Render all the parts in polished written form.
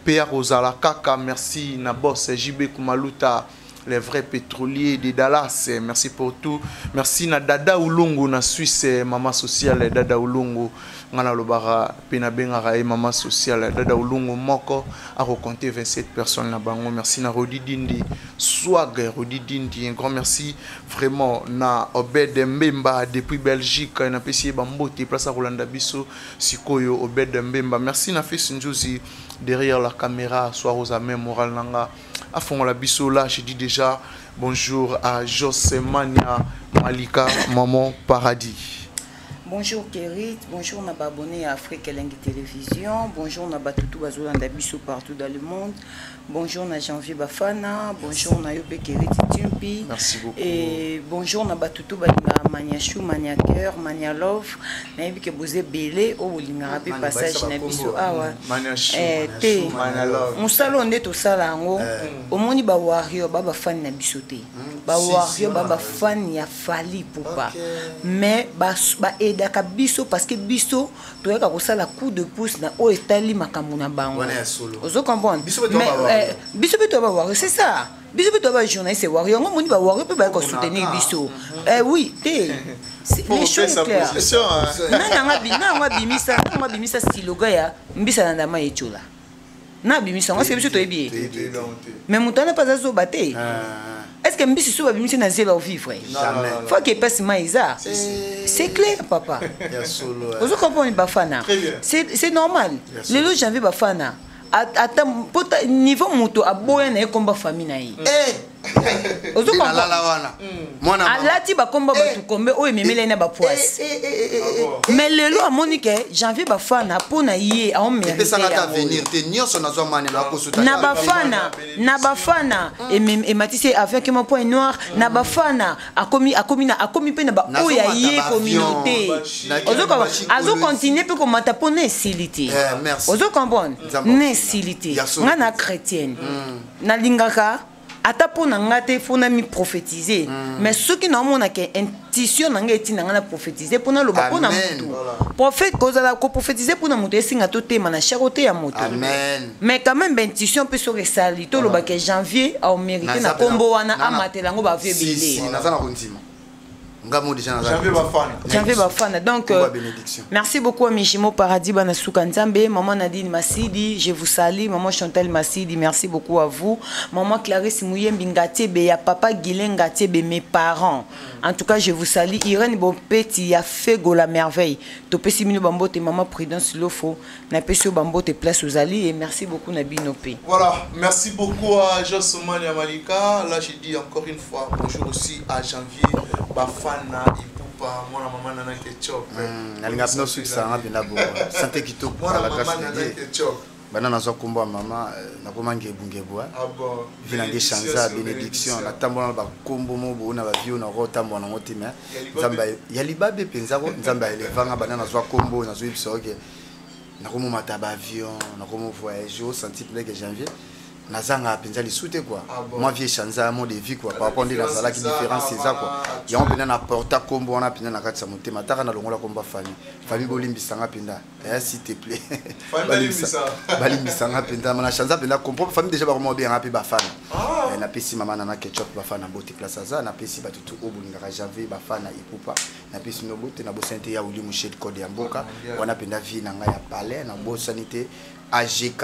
Mpe akozala kaka. Merci na boss JB Kumaluta, les vrais pétroliers de Dallas. Merci pour tout. Merci na Dada Ulungu na Suisse, maman sociale Dada Ulungu. Nga nalobaka mpe nabengaka ye mama sociale Dada Ulungu moko akocompte 27 personnes na bango. Merci na Rodi Dindi, Swag Rodi Dindi. Un grand merci vraiment na Obed Mbemba depuis Belgique. Napesi ye bambote place akolanda biso sikoyo, Obed Mbemba. Merci na Fils Nzuzi derrière la caméra, soir aux amens moral nanga afongola biso. Là, je dis déjà bonjour à José Mania Malika, maman paradis. Bonjour Kerit, bonjour na abonné à Afrique Elengi Télévision, bonjour na batutu bazolanda biso partout dans le monde, bonjour na Janvier Bafana, bonjour na Yope Kerit Tumpi. Merci beaucoup. Et bonjour na batutu balinga Mania Chou, Mania Cœur, Mania Love, nayebi ke boze belé o bolingaka pe passage na biso awa. Mania Chou, Eh, te Mania Love. Mosala oyo nde tosala yango, omoni ba warrior ba bafani na biso te, ba warrior ba bafani ya Fally Ipupa, mais baaidaka biso parce que biso toyaka kosala coup de pouce na oyo etali makambo na bango. Wana ya solo. Ozo comprendre? Biso mpe toya Mais, ba warrior. biso mpe toya ba warrior, c'est ça. Biso mpe toya ba journaliste warrior, yango omoni ba warrior mpe bayaka kosoutenir biso. Eh, oui te. Faut Les choses repesa claires. position, hein. Nani yango abimisa slogan ya mbisa na ndama etiola na abimisa yango, est-ce que biso toyebi ye? Mais moto wana mpe aza zoba te. Est ce que mbisi so babimisi na zela ovivre? Jamais. Faut que epasi mai eza, c'est clair, papa. Ya solo, eh. Ozo comprendre, Bafana? Très bien. C'est normal. Yes. Lelo Janvier Bafana ata po niveau moto aboya na ye komba famille na ye. Eh! Ozo Nde comprendre? nalala wana mwana mama. Alati bakomba bato kombe oyo ememeli ye na bapoise. Eh, eh, eh, eh, eh, eh. Mais lelo amoni ke Janvier Bafana mpo na ye aomérite Epesanga ata yango. avenir te, nyonso nazwa mane nakosuta. Na Bafana, na Bafana ematisi avec mon point noir na Bafana, akomi mpe na baoyo ya ye Nazomata communauté. ba-avion. Azocontinue mpe komata mpo na esili te. Eh, merci. Ozo comprendre? Nzambe Na akosunga. esili te. Ya solo. Nga na chrétienne, nalingaka ata mpo na nga te fo na miprophétise, mais soki naomonaka intuition na ngai etinda ngai na prophétise mpo naloba mpo na Amen. motu, prophète kozala koprophétise mpo na moto esinga totema na char oteya moto. Amen. Mais quand même baintuition mpe soki esali, tolobaka Janvier aomérite na Naza nkombo wana, amatela yango bavie Si, si, ebele. naza na kondima nga mo déjà naza. Janvier Bafana. Janvier Bafana. Donc, Kombo ya bénédiction. merci beaucoup à Mijimo Paradis Banasuka Nzambe, Maman Nadine Massidi, je vous salue, Maman Chantal Massidi, merci beaucoup à vous. Maman Clarisse Mouyembi Ngatebe, ya Papa Guilain Ngatebe, mes parents. En tout cas, je vous salue. Irène Bompeti, ya Fego la merveille. Topesi mino bambote, Maman Prudence Lofo, na pesi bambote place aux alliés et merci beaucoup Nabino P. Voilà, merci beaucoup à Jos Mania Malika. Là, je dis encore une fois bonjour aussi à Janvier Bafana Ipupa, moi la maman Nana Ketchup. Nalinga mpena osukisanga mpenza bongo, sante kitoko. Moi Par la la grâce maman de Nana Dieu. Ketchup. Banda nazwa nkombo ya mama, nakoma ngebungebu. Ah bon. Vi na nge Bénédiction chanza sur bénédiction. bénédiction. Natambola na bakombo mo boye na bavie oyo nako otambola nango te, mais Ya libabe. Nzambe ya libabe mpenza ko Nzambe aelevanga. Banda nazwa nkombo oyo, nazoyebisa oke nakomomata baavion, nakomo voyage, osenti mpenza ke Janvier nazanga mpenza lisu te quoi. Ah bon. Moi vie chanza mode de vie quoi, par rapport nde Différence nazalaki, eza, différence eza quoi. wana, Yango mpenza na porta nkombo wana mpenza na kati ya motema, ataka nalongola nkombo ya famille. Famille, bolimbisanga mpenza, eh, s'il te plaît. Famille balimbisa. Balimbisanga mpenza, ma na chanza mpenza kompo famille déjà bakoma obenganga mpe Bafana. Ah. Eh, napesi mama Nana Ketchup Bafana bote place aza, napesi bato tu oyo bolingaka Janvier Bafana Ipupa, napesi no bote. Nabosani te ya Wili Mushel, code ya mboka. Mondial. Wana mpenza vie na ngai ya palais. Nabosani te AGK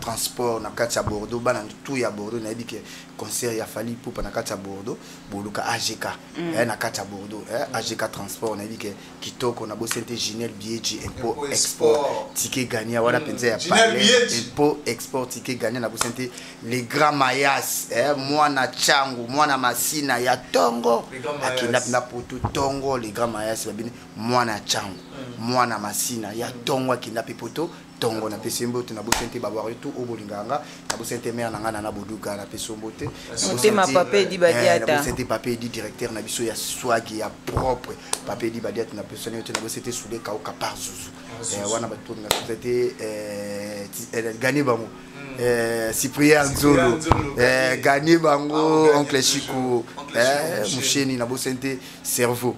Transport na kati ya Bordeaux, bana tu ya Bordeaux. Nayebi ke concert ya Fally Ipupa na kati ya Bordeaux, boluka AGK na kati ya Bordeaux, AGK Transport, nayebi ke kitoko. Nabosani te Ginel Bieji, impôt Impôt export, export. Ticket gagnant wana mpenza ya Ginel palais. Bieji. Impôt export, ticket gagnant. Nabosani te les grands Mayas, mwana Changu, mwana Masina ya tongo. Les grands Mayas. Akenda mpenza poto tongo. Les grands Mayas babini, mwana Changu, mwana Masina ya tongo, akenda mpe poto tongo, napesi ye mbote. Nabosani te babwaka yo tu oyo bolingaka nga. Nabosani te mare na nga Nana Boduka, napesi yo mbote. Motema Papa Edi Badiata. Nabosani te Papa Edi, directeur na biso ya swagi ya propre, Papa Edi Badiata, napesani yo te. Nabosani te Sule Kauka par Zuzu. Wana bato nasosa te, gane bango, Cyprien Nzolo, gane bango, oncle Chico Musheni. Nabosani te cerveau.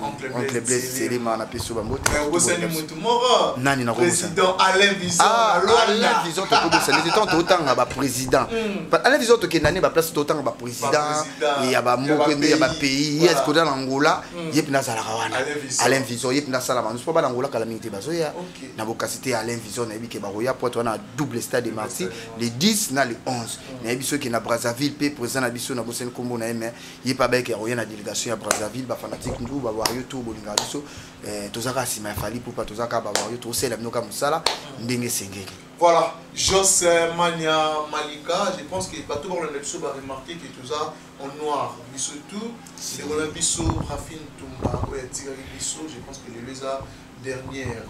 Oncle Oncle Blaise Selema napesi yo bambote. Obosani motu moko. Nani nakobosana? Président Alain Vision. Ah, na Luanda. Alain Vision tokobosana ete ntango totanga baprésident, Alain Vision tokenda nde baplace totanga baprésident Baprésident, ya bamboka ya nde ya bapays. bapays. Ye Voilà. koda na Angola, ye mpe nazalaka wana. Alain Vision. Alain Vision ye mpe nasala bango mpo bana Angola kala mingi te bazoya. Ok. Na bokasi te, Alain Vision nayebi ke bakoya po wana double stade de Martyr le 10 na le 11. Nayebi soki na Brazzaville mpe président na biso, nabosani nkombo na ye, mais ye mpe abayeke akoya na délégation ya Brazzaville. Bafanatique ndu bawario to bolingaka biso, toza kaka nsima ya Fally Ipupa, toza kaka bawario, tosala bino kaka mosala ndenge esengeli. Voilà, Jos Mania Malika, je pense que bato bakolanda biso ba remarquer que toza en noir. Mais surtout, ndeko na biso Rafine Tumba oyo atikaki biso, je pense que lelo eza dernière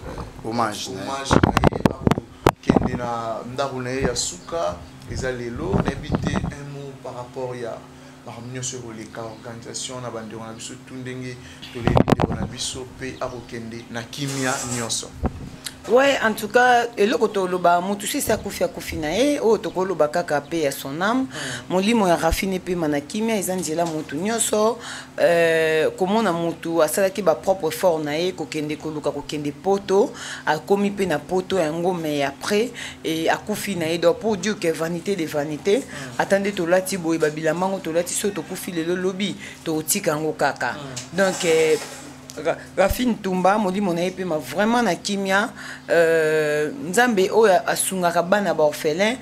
Hommage na ye. hommage na ye, akokende na ndako na ye ya suka eza lelo. Nayebi te, un mot par rapport ya makambo nyonso ekoleka, organisation na bandeko na biso tu, ndenge toleli ndeko na biso mpe akokende na kimia nyonso. Ouais, en tout cas, eloko toloba, motu sisi akufi, akufi na ye. Oyo tokoloba kaka pe ya son âme, molimo ya Rafine epema na kimia. Eza nzela motu nyonso, komona motu asalaki bapropre effort na ye kokende koluka kokende Poto, akomi mpe na Poto yango, mais après e akufi na ye. Donc pour dire que vanité de vanité, ata nde tolati boye babilamba yango tolati, soki tokufi lelo, lobi tokotika yango kaka. Donc Rafine Tumba, molimo na ye pema vraiment na kimia. Nzambe oyo asungaka bana baorphelin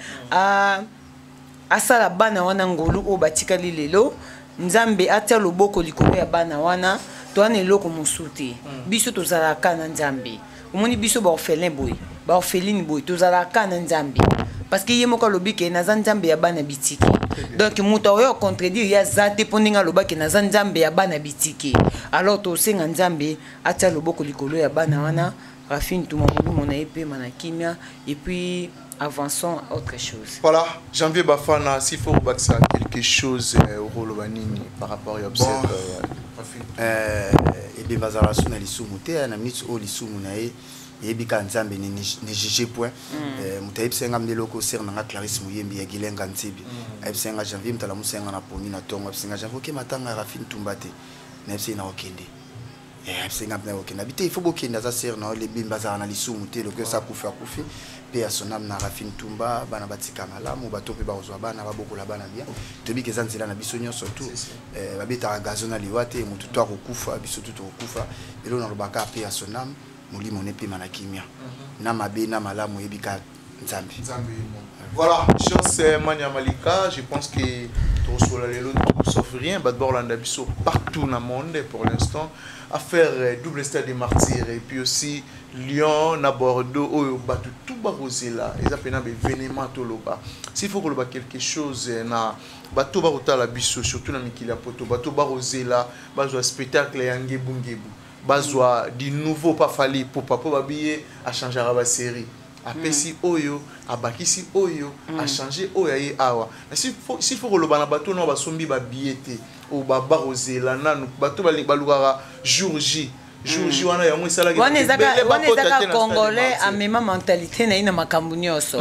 asala bana wana ngolu oyo batikali lelo. Nzambe atia loboko likolo ya bana wana. Towana eloko mosusu te, biso tozalaka na Nzambe. Omoni biso baorphelin boye, baorpheline boye, tozalaka na Nzambe, parce que ye moko alobi ke naza Nzambe ya bana bitike. Donc moto oyo contredire ye aza te, mpo ndenge alobaki naza Nzambe ya bana bitike. Alors tosenga Nzambe atia loboko likolo ya bana wana. Rafine Tuma, molimo na ye pema na kimia, et puis avançons à autre chose. Voilà, Janvier Bafana, s'il faut rebakisa quelque chose, okoloba nini par rapport ya obsèque Bon. Rafine? Ebembe azala so na lisumu te na minute oyo. Lisumu na ye eyebi kaka Nzambe. Ne juge point. Moto ayebisa nga nde eloko, sere na nga Clarisse Moyembi ya Gilenga Nzebi ayebisa nga Janvier, moto alamusa nga na poni na ntongo, ayebisa nga: "Janvier, okema ntanga ya Rafine Tumba te?" Nayebisa ye na okende. Ayebisa nga mpena okende abi te, il faut bokende, aza sere na yo. Lebembe azala na lisumu te, eloko esa akufi, akufi mpe ya son âme na Rafine Tumba. Bana batika malamu, bato mpe bakozwa bana, babokola bana bien. Toyebi ke eza nzela na biso nyonso tu. Babetaka gazo na liwa te, motu to akokufa, biso tu tokokufa. Eloko nalobaka, mpe ya son âme, molimo ne epema na kimia. Na mabe na malamu, oyebi ka Nzambe. Nzambe ye moko. Voilà, Jos Mania Malika, je pense que tokosola lelo tout sauf rien. Bato bakolanda biso partout na monde pour l'instant, affaire double stade des Martyrs et puis aussi Lyon na Bordeaux oyo bato tout bakozela, eza mpena baévénement. Toloba, s'il faut koloba quelque chose na bato bakotala biso, surtout na mikili ya Poto, bato bakozela bazwa spectacle ya ngebungebu, bazwa du nouveau pa Fally Ipupa, mpo babi ye achangeaka basérie, apesi oyo, abakisi oyo, achange oyo aye awa. Mais s'il faut koloba na bato nao basombi babillet te, oyo bakozela nanu, bato balukaka jour J, jour J wana yango esalaki wana bato ebele wana bakota ezaka te na stade Congolais Martyr. Amema mentalité na ye na makambo nyonso.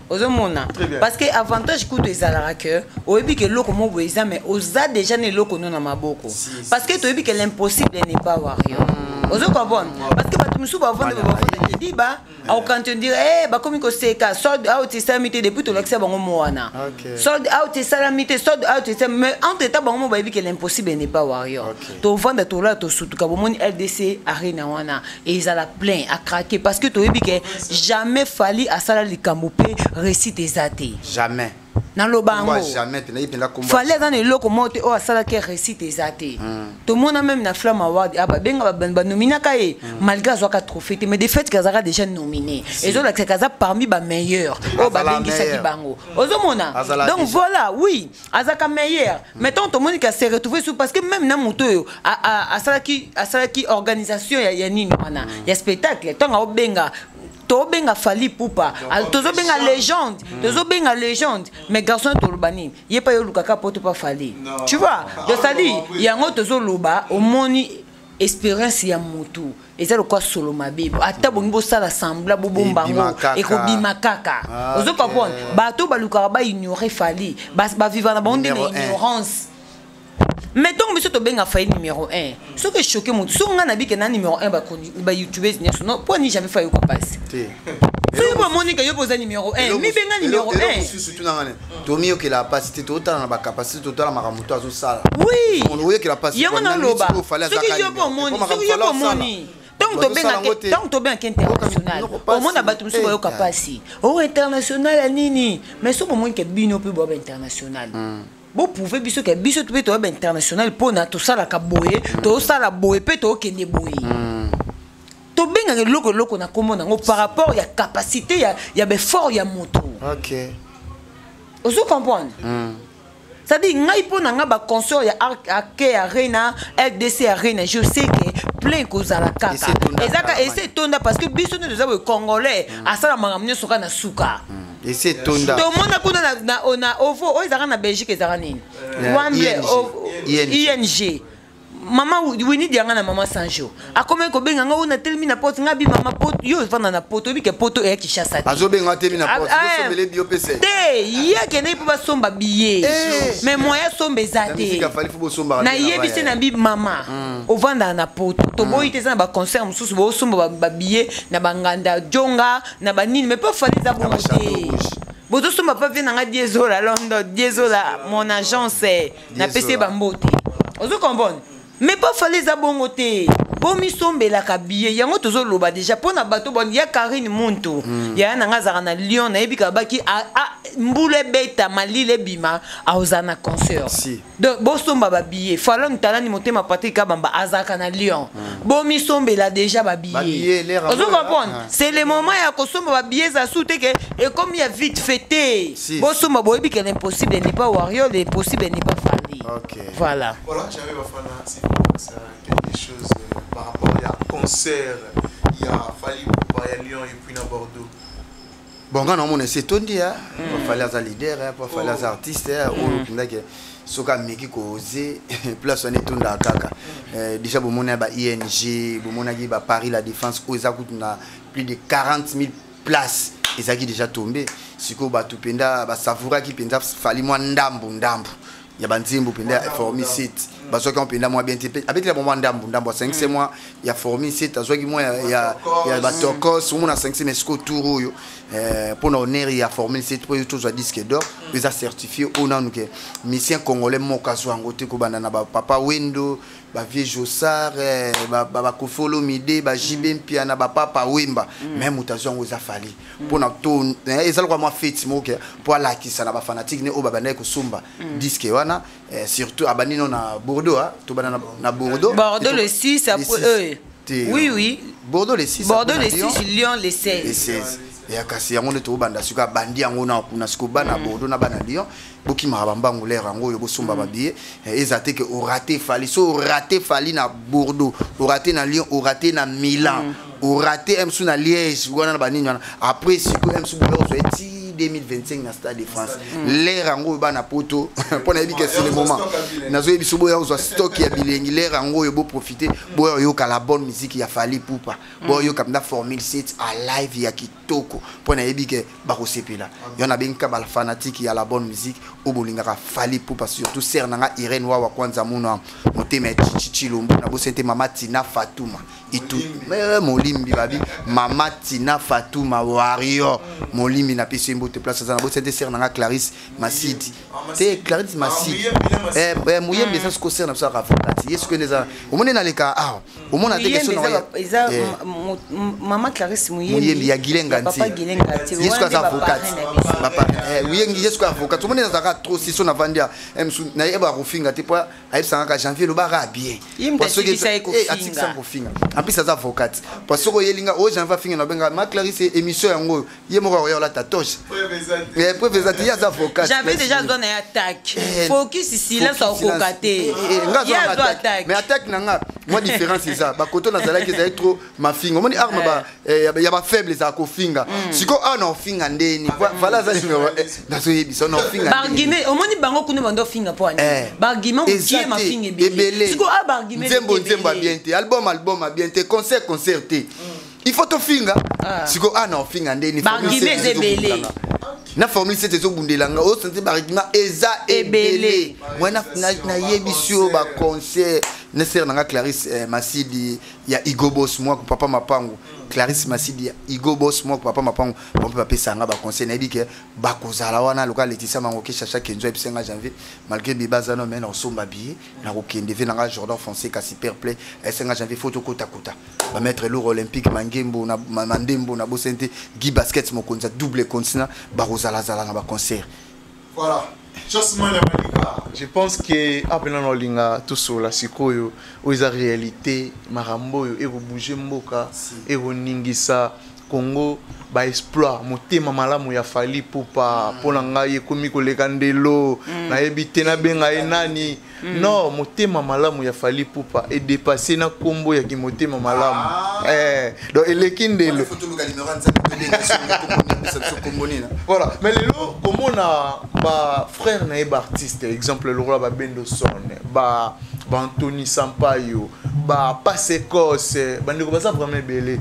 Ozomona, Très bien. parce que avantage kutu ezalaka ke oyebi ke eloko moko boye eza, mais oza déjà na eloko no na maboko, parce que toyebi ke l'impossible n'est pas warrior. Ozo comprendre, parce que bato mosusu bavanda, bavanda diba akokanti dire bakomi koseka sold out esalami te depuis tolakisa bango mo wana. Sold out esalami te, sold out esalami, mais entre temps bango mo bayebi ke l'impossible n'est pas warrior. Tovanda, tolala, tosutuka, bomoni LDC Arena wana ezala plein à craquer, parce que toyebi ke jamais Fally asala likambo mpe réussite eza te. Jamais. Naloba yango. Jamais mpenza, ye mpenza kombo. Fally aza na eloko moko te oyo asalaki réussite eza te. Tomona même na Flam Award, babenga, banominaka ye malgré azwaka trophée te, mais de fait ke azalaka déjà nominé, ezolakisaka aza parmi bameilleur oyo Azala babengisaki meilleur. bango. Ozomona? Azala Donc déjà. voilà, oui, azalaka meilleur, mais tant tomoni ka se retrouver sous, parce que même na moto oyo asalaki organisation ya nini wana ya spectacle, ntango aobenga, tobenga Fally Ipupa, tozobenga légende, tozobenga légende, mais garçon toloba nini? Ye pa ye olukaka po to pa Fally. Non. Tu vois? Donc c'est-à-dire oui. yango tozoloba, omoni expérience ya motu eza lokwa solo mabe. Ata bongi bosala sembla bobomba Ebima yango, kaka. ekobima kaka. Ozo comprendre, bato balukaka baignore Fally, bavivaka na bango nde na Numéro un. ignorance. Mais ntongo biso tobenga Fally numéro 1, soki echoquer motu, soki ngai nabike na numéro 1, bayoutubeurs nyonso, non, mpo ani jamais fa yoka mpasi. Te. Soki bomoni ke yo mpo oza numéro 1, mibenga numéro 1. Mosusu tunanga ne tomiyokela pasi te, totala na bacapacité, totala makambo to azosala. Oui. Oyokela pasi. Yango naloba, soki yo mpo omoni, soki yo mpo omoni, ntango tobengaki international, omona bato mosusu bayoka mpasi o international ya nini. Mais so bomoni ke bino mpe boya bainternational, boprouver biso ke biso mpe toya bainternational, mpona tosalaka boye, tosala boye mpe tookende boye. Tobengaka eloko eloko na nkombo nango par rapport ya capacité ya baeffort ya moto. Ozo comprendre? C'est-à-dire ngai, mpo na nga, baconcert ya Ake Arena, RDC Arena, je sais que plein kozala kaka, ezaka ese etonda, parce que biso nde toza boye, congolais asala makambo nyonso kaka na suka. Ese etonda. Tomona kuna na ovo oyo ezalaka na Belgique, ezalaka nini, Wembley, ING. Mama Wini Dianga na mama Sanjo akomaki kobenga nga oyo natelemi na porte. Nga bi mama poto, yo ovanda na poto, oyebi ke poto eya Kinshasa te. Azobenga telemi na porte, bosombele bio pese. Te, ye akendeki mpo basomba billet, mais moyen asomba eza te. Nayebi se na bi mama ovandaka na poto, toboyi te, eza na baconcert mosusu boosomba babillet na banganda jonga na banini, mais mpo Fally eza bongo te. Bozosomba pa vie nanga Diesola London, Diesola mon agence, napesi ye bambote. Ozo comprendre? Mais mpo Fally eza bongo te, bomisombelaka billet. Yango tozoloba déjà mpo na bato bon ya Karine Muntu, yaya na nga azalaka na Lyon, nayebi kaka baki mbula ebeta, malili ebima, aozala na concert. Si. Donc bosomba babillet. Falon Talani Motema, Patrik Kabamba azalaka na Lyon, bomisombela déjà babillet. Babillet, l'air Ozo yango, comprendre? Ah. C'est le moment ya kosomba babillet, eza su te ke ekomi ya vite fait te. Si. Bosomba, boyebi ke l'impossible n'est pas warrior, l'impossible n'est pas Fally. Voilà. Voilà, j'arrive à faire c'est quelque chose par rapport à concert, il y a Fally Ipupa, il y a Lyon et puis à Bordeaux. Bon, nga naomona esi etondi ya po Fally aza leader, po Fally aza artiste oyo mpendake soki ameki koze place wana etondaka kaka. Déjà bomoni ba ING, bomonaki ba Paris La Défense oyo eza kutu na plus de 40 000 places ezalaki déjà tombé. Sikoyo bato mpenza basavouraki mpenza Fally mwa ndambu ndambu ya banzembo mpenza ya Formule 7, bazwaki yango mpenza mwa bien te. Abetela mwa ndambu ndambu, asangisi mwa ya Formule 7, azwaki mwa ya batokos, omona asangisi. Mais sikoyo tour oyo, mpona honneur ya Formule 7, mpo oyo tozwa disque d'or oyo eza certifié, oyo nanu ke musicien congolais moko azwa yango te, kobanda na bapapa Wendo, bavieux Josar, baKoffi Olomide, baJB Mpiana, bapapa Wemba, mais moto azwa yango eza Fally. Mpona to eza lokola mwa fête moko ke mpo alakisa na bafanatike ne oyo babandaki kosomba disque wana. Surtout abandi no na Bordeaux, tobanda na Bordeaux. Bordeaux le 6, Le après 6. Oui. Bordeaux le 6. Bordeaux après le na Lyon. 6, Lyon le 16. Le 16 ya kasi yango nde tobanda sikoyo. Abandi yango na kuna sikoyo, bana Bordeaux na bana Lyon, bokimaka bambangu lere yango oyo bosomba babillet. Eza te ke orater Fally. So orater Fally na Bordeaux, orater na Lyon, orater na Milan, orater msu na Liège wana na banini wana, après sikoyo msu boya kozwa eti 2025 na Stade de France. Lere yango oyo, bana poto, mpo nayebi ke c'est le moment nazoyebi biso, boya kozwa stock ya bilengi. Lere yango oyo, boprofite, boya oyoka la bonne musique ya Fally Ipupa, boya oyoka mpenza Formule 7 a live ya kitoko, mpo nayebi ke bakosepela. Yo nabengi ka bafanatike ya la bonne musique oyo bolingaka Fally Ipupa, surtout sœur na nga Irene Wawa Kwanza, muna motema ya Chichi Chilombo, na bosi te, mama Tina Fatuma itu molimbi babi mama Tina Fatuma Wario molimbi, napesi ye mbote place aza. Na bosi te sœur na nga Clarisse Masidi te, Clarisse Masidi, Muyembe. Eza siko sœur na biso aka avocate ye sikoyo nde eza omoni naleka awa, omona te Muyembe question na eza mama Clarisse Muyembe. Muyembe ya Gilenga. Ya papa Gilenga Nti. Ye siko Wana aza nde avocate. baparrain na biso. Uyengi ye siko avocat, omoni nazalaka trop siso navandi ya nayeba kofinga te, mpo ayebisanga kaka Janvier elobaka bien. Ye moto Po soki atikisa ye kofinga. Atikisa kofinga, en plus aza avocate, po soki oyelinga oyo Janvier afinga, na benga ma Clarisse, émission yango oyo ye moko akoya olata toche. Preuve eza te, ye aza avocate. J'avais déjà zwa na ye attaque, focus silence, akokoka te. Nga Ye azwa azwa attaque. attaque. Mais attaque na nga mwa différence eza bakoto nazalaki, ezali trop mafinga. Omoni arme ya bafaible ezala kofinga. Sikoyo awa na ofinga ndeni vala aza numéro nazoyebisa na ofinga ndeni. Baargument omoni bango kuna bando ofinga mpo ani baargument Eza mokie te, mafinga ebele. Sikoyo a baargument nzembo eleki nzembo ebele. abien te, album album abien te, concert concert te, il faut tofinga. Sikoyo awa na ofinga ndeni. Baargument eza ebele. Na Formule 7 ezobundela nga, osentir barythme eza ebele. Moi nayebisi yo baconcert na sere na nga Clarisse Masidi ya Igo Boss, mwa papa mapango. Clarisse Masidi ya Igo Boss, mwa papa mapango, bango mpe bapesa nga baconseil. Nayebi ke bakozala wana lokola Laetitia Mangoke, Chacha Kenzo ayebisa nga janvier, malgré bebe aza no, me na kosomba billet, nakokende. Ve na nga Jordan Foncé kasi per play ayebisa nga janvier, faut tokotakuta bamaître lourd olympique Mangembo na Mandembo na bosani te, Guy Basket, mokonzi ya double continent, bakozalazala na baconcert. Voilà. Josman ya Malika. Je pense que apena na olinga tosola sikoyo oyo eza réalité, makambo oyo ekobouge mboka, ekoningisa Congo, baexploit motema malamu ya Fally Ipupa. Mpo na ngai ekomi koleka ndelo. Nayebi te nabenga ye nani. Non, motema malamu ya Fally Ipupa edépasse na nkombo ya kimotema malamu. Donc eleki ndelo. Voilà, mais lelo komona bafrère na ye baartiste, exemple lokola Babendo Son, ba baAnthony Sampaio, baPasecos, bandeko baza vraiment ebele.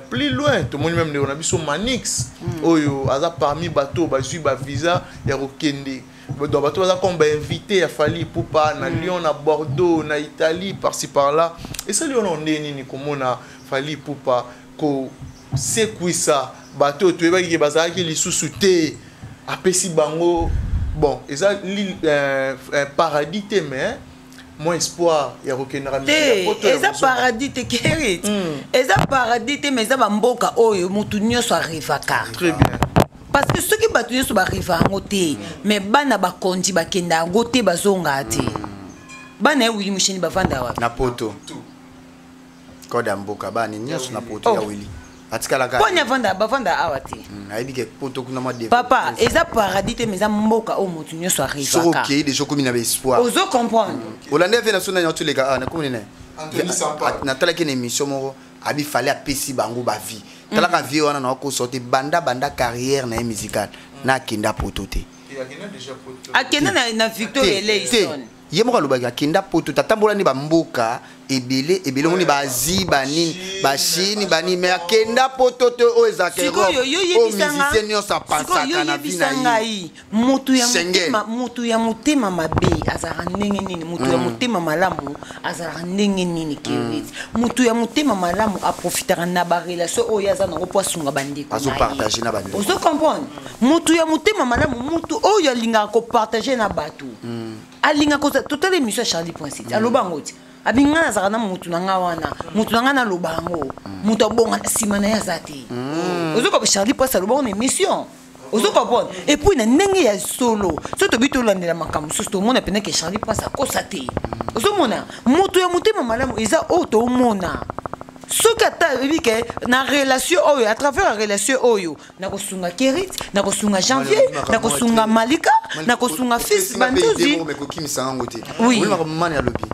Plus loin, tomoni même ndeko na biso Manix oyo aza parmi bato bazwi bavisa ya kokende. Donc bato baza comme bainvité ya Fally Ipupa na Lyon, na Bordeaux, na Italie, par-ci par-là. Esali wana nde nini komona Fally Ipupa kosekwisa bato oyo toyebaki ke bazalaki lisusu te, apesi bango, bon, eza paradis te, mais mwa espoir ya kokendaka? Te, eza paradis te, Kerit. Eza paradis te, mais eza bamboka oyo motu nyonso arrivaka. Très bien. Parce que soki bato nyonso baarriva yango te, mais bana bakonzi bakenda yango te, bazonga te. Bana ya Wili Musheni bavanda wapi? Na poto, code ya mboka, bani nyonso na poto ya Wili atikalaka. Mponi avanda, bavanda awa te. Ayebi ke poto kuna mwa Papa, eza paradis te, mais eza mboka oyo motu nyonso arrivaka. Soki okei déjà, okomi na baespoir. Ozo comprendre? Olandi ave na so nani otoleka awa, nakomi nini, natalaki na émission moko, abi Fally apesi bango bavie. Talaka vie wana na okosa te, banda banda carrière na ye musicale na akenda poto te. Akenda na Victor Eleison. Ye moko alobaki akenda poto te, atambola nde bamboka ebele ebele, ngoni baasie, banini, bachine, banini, mais akenda poto te. Oyo ezalaka oyo musicien nyonso apasaka na vie na ye. Motu ya motema, motu ya motema mabe azalaka ndenge nini? Motu ya motema malamu azalaka ndenge nini? Keriti, motu ya motema malamu aprofitaka na barelation oyo aza nango mpo asunga bandeko. Ozo comprendre? Motu ya motema malamu, motu oyo alingaka kopartage na bato, alingaka. Totala émission ya Charlie Prince, aloba yango ti abi ngai nazalaka na motu na ngai wana, motu na ngai naloba yango, moto abonga na nsima na ye aza te. Ozokoka Charlie Prince aloba ngo na émission, ozo comprendre? Et puis na ndenge ya solo, so tobi tolandela makambo mosusu, tomona mpena ke Charlie Prince akosa te. Ozomona moto ya motema malamu eza oyo tomona, soki ata oyebi ke na relation oyo, à travers ya relation oyo, nakosunga Kerit, nakosunga Janvier, nakosunga Malika, nakosunga fils Bantuzi. Kokimisanga ngo te. Mani alobi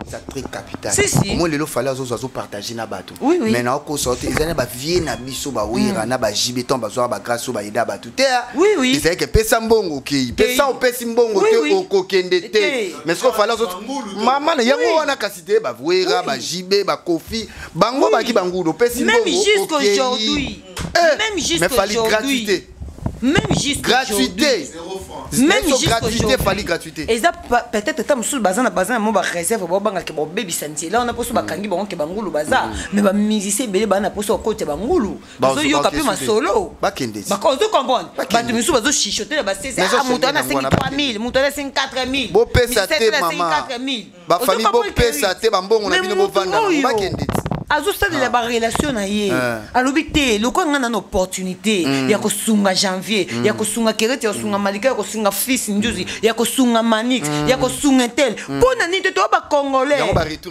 eza très capital. Si, si. Omoi lelo Fally azozwa, azopartage na bato. Oui, oui. Mais naokosa te, eza na bavie na biso bawera na bajibe, ntango bazwaka bagrâce oyo bayeda bato te. Oui, oui. Ezalaki pesa mbongo, okei, pesa, opesi mbongo te, okokende te. Mais soki Fally azo mama na yango wana, kasi te bawera, bajibe, bakofi, bango baki bangulu, opesi mbongo. Même jusqu'aujourd'hui. Même jusqu'aujourd'hui, gratuité. Même jusqu'aujourd'hui. Gratuité, même gratuité, Fally gratuité. Eza peut-être ata mosusu baza na mo baréserve, babangaka bobebisa nzela wana mposo bakangi bango ke bangulu baza. Mais bamusicien ebele baa na mposo bakota bangulu, bazoyoka mpe masolo. Ozo comprendre? Bato misusu bazochichote na basese: moto wana asengi 3000, moto wana asengi 4000. Bopesa te, mama, bafamille, bopesa te bambongo na bino, bovanda, bakende. Azosalela barelation na ye. Alobi te, lokola ngai nana opportunité ya kosunga Janvier, ya kosunga Kerete, ya kosunga Malika, ya kosunga fils Nduzi, ya kosunga Manix, ya kosunga tel, mpo na nini te? Toya bacongolais,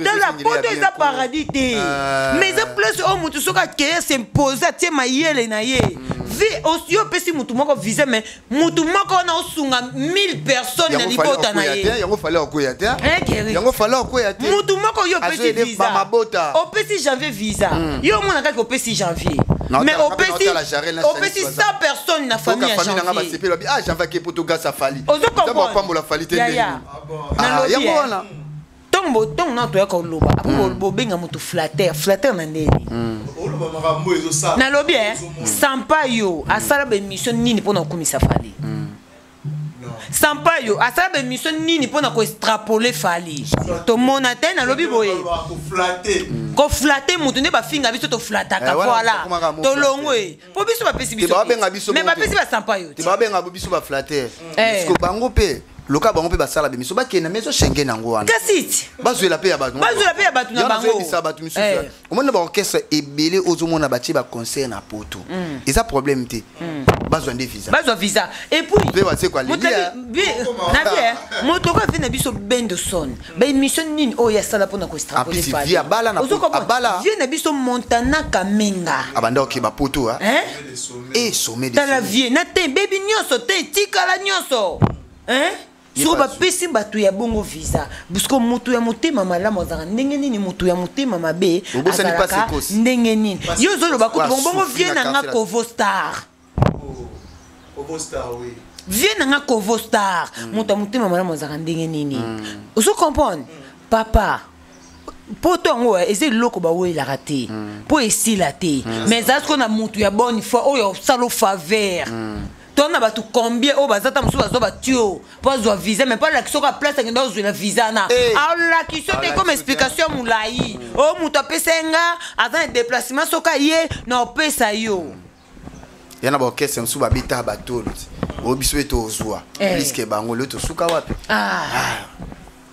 tala poto eza paradis te, mais eza place oyo motu soki akeye, s'impose, atie mayele na ye vie. Yo opesi motu moko visa, mais motu moko wana osunga 1000 personnes na libota na ye. Yango Fally akoya te, yango Fally akoya te. Motu moko yo opesi visa, opesi Janvier visa, yo omona kaka opesi Janvier, mais opesi 100 personnes na famille ya Janvier. Ah, Janvier ake poto grâce à Fally. Ozo comprendre? Fally te. Yango wana. Ntongo Ntongo ntongo na toya koloba apo bobenga moto flatteur, flatteur na ndeni. Nalobi e Sampa yo asala baémission nini mpona kokumisa Fally? Sampa yo asala baémission nini mpona koextrapoler Fally? Tomona te. Nalobi boye, koflatter motu nde bafinga biso, toflataka. Voilà, tolongwe mpo biso bapesi biso, mais bapesi basampa yo te. Babenga biso baflatter parce que bango mpe loka, bango mpe basala bemiso, bakende mais ezoshenge nango wana. Kasi ti bazwela mpe ya bato. Bazwela mpe ya bato na bango. Nazoyebisa bato misusu, omoni na baorchestre ebele, ozomona batie baconcert na Poto, eza problème te, bazwa nde visa. Bazwa visa et puis mpe basekwa. Na vie moto oko avi na biso Bendoson, baémission nini oyo asala mpona koextrapoler? Vie na biso Montana Kamenga. Abanda okeba Poto e sommet. Tala vie na te, bebi nyonso te, tikala nyonso. Soko bapesi bato ya bongo visa, parce moto ya motema malamu azalaka ndenge nini? Moto ya motema mabe azalaka ndenge nini? Yo ozoloba kutu bongo vie na nga Kovo Star, vie na nga Kovo Star, moto ya motema malamu azalaka ndenge nini? Ozo comprendre, papa? Poto yango eza eloko bawelaka te mpo esila te, mais ezala sikoyo na motu ya bonne foi oyo osala faveur. To na bato combien oyo baza ta mosusu bazwa batio mpo azwa visa, mais mpo alakisi oka place akende ozwela visa na alakisi te comme explication ya molai oyo moto apesa ye nga aza na déplacement, soki aye na opesa yo. Ya na baorchestre mosusu babeta batolo oyo biso ete ozwa plus que bango, lelo tosuka wapi?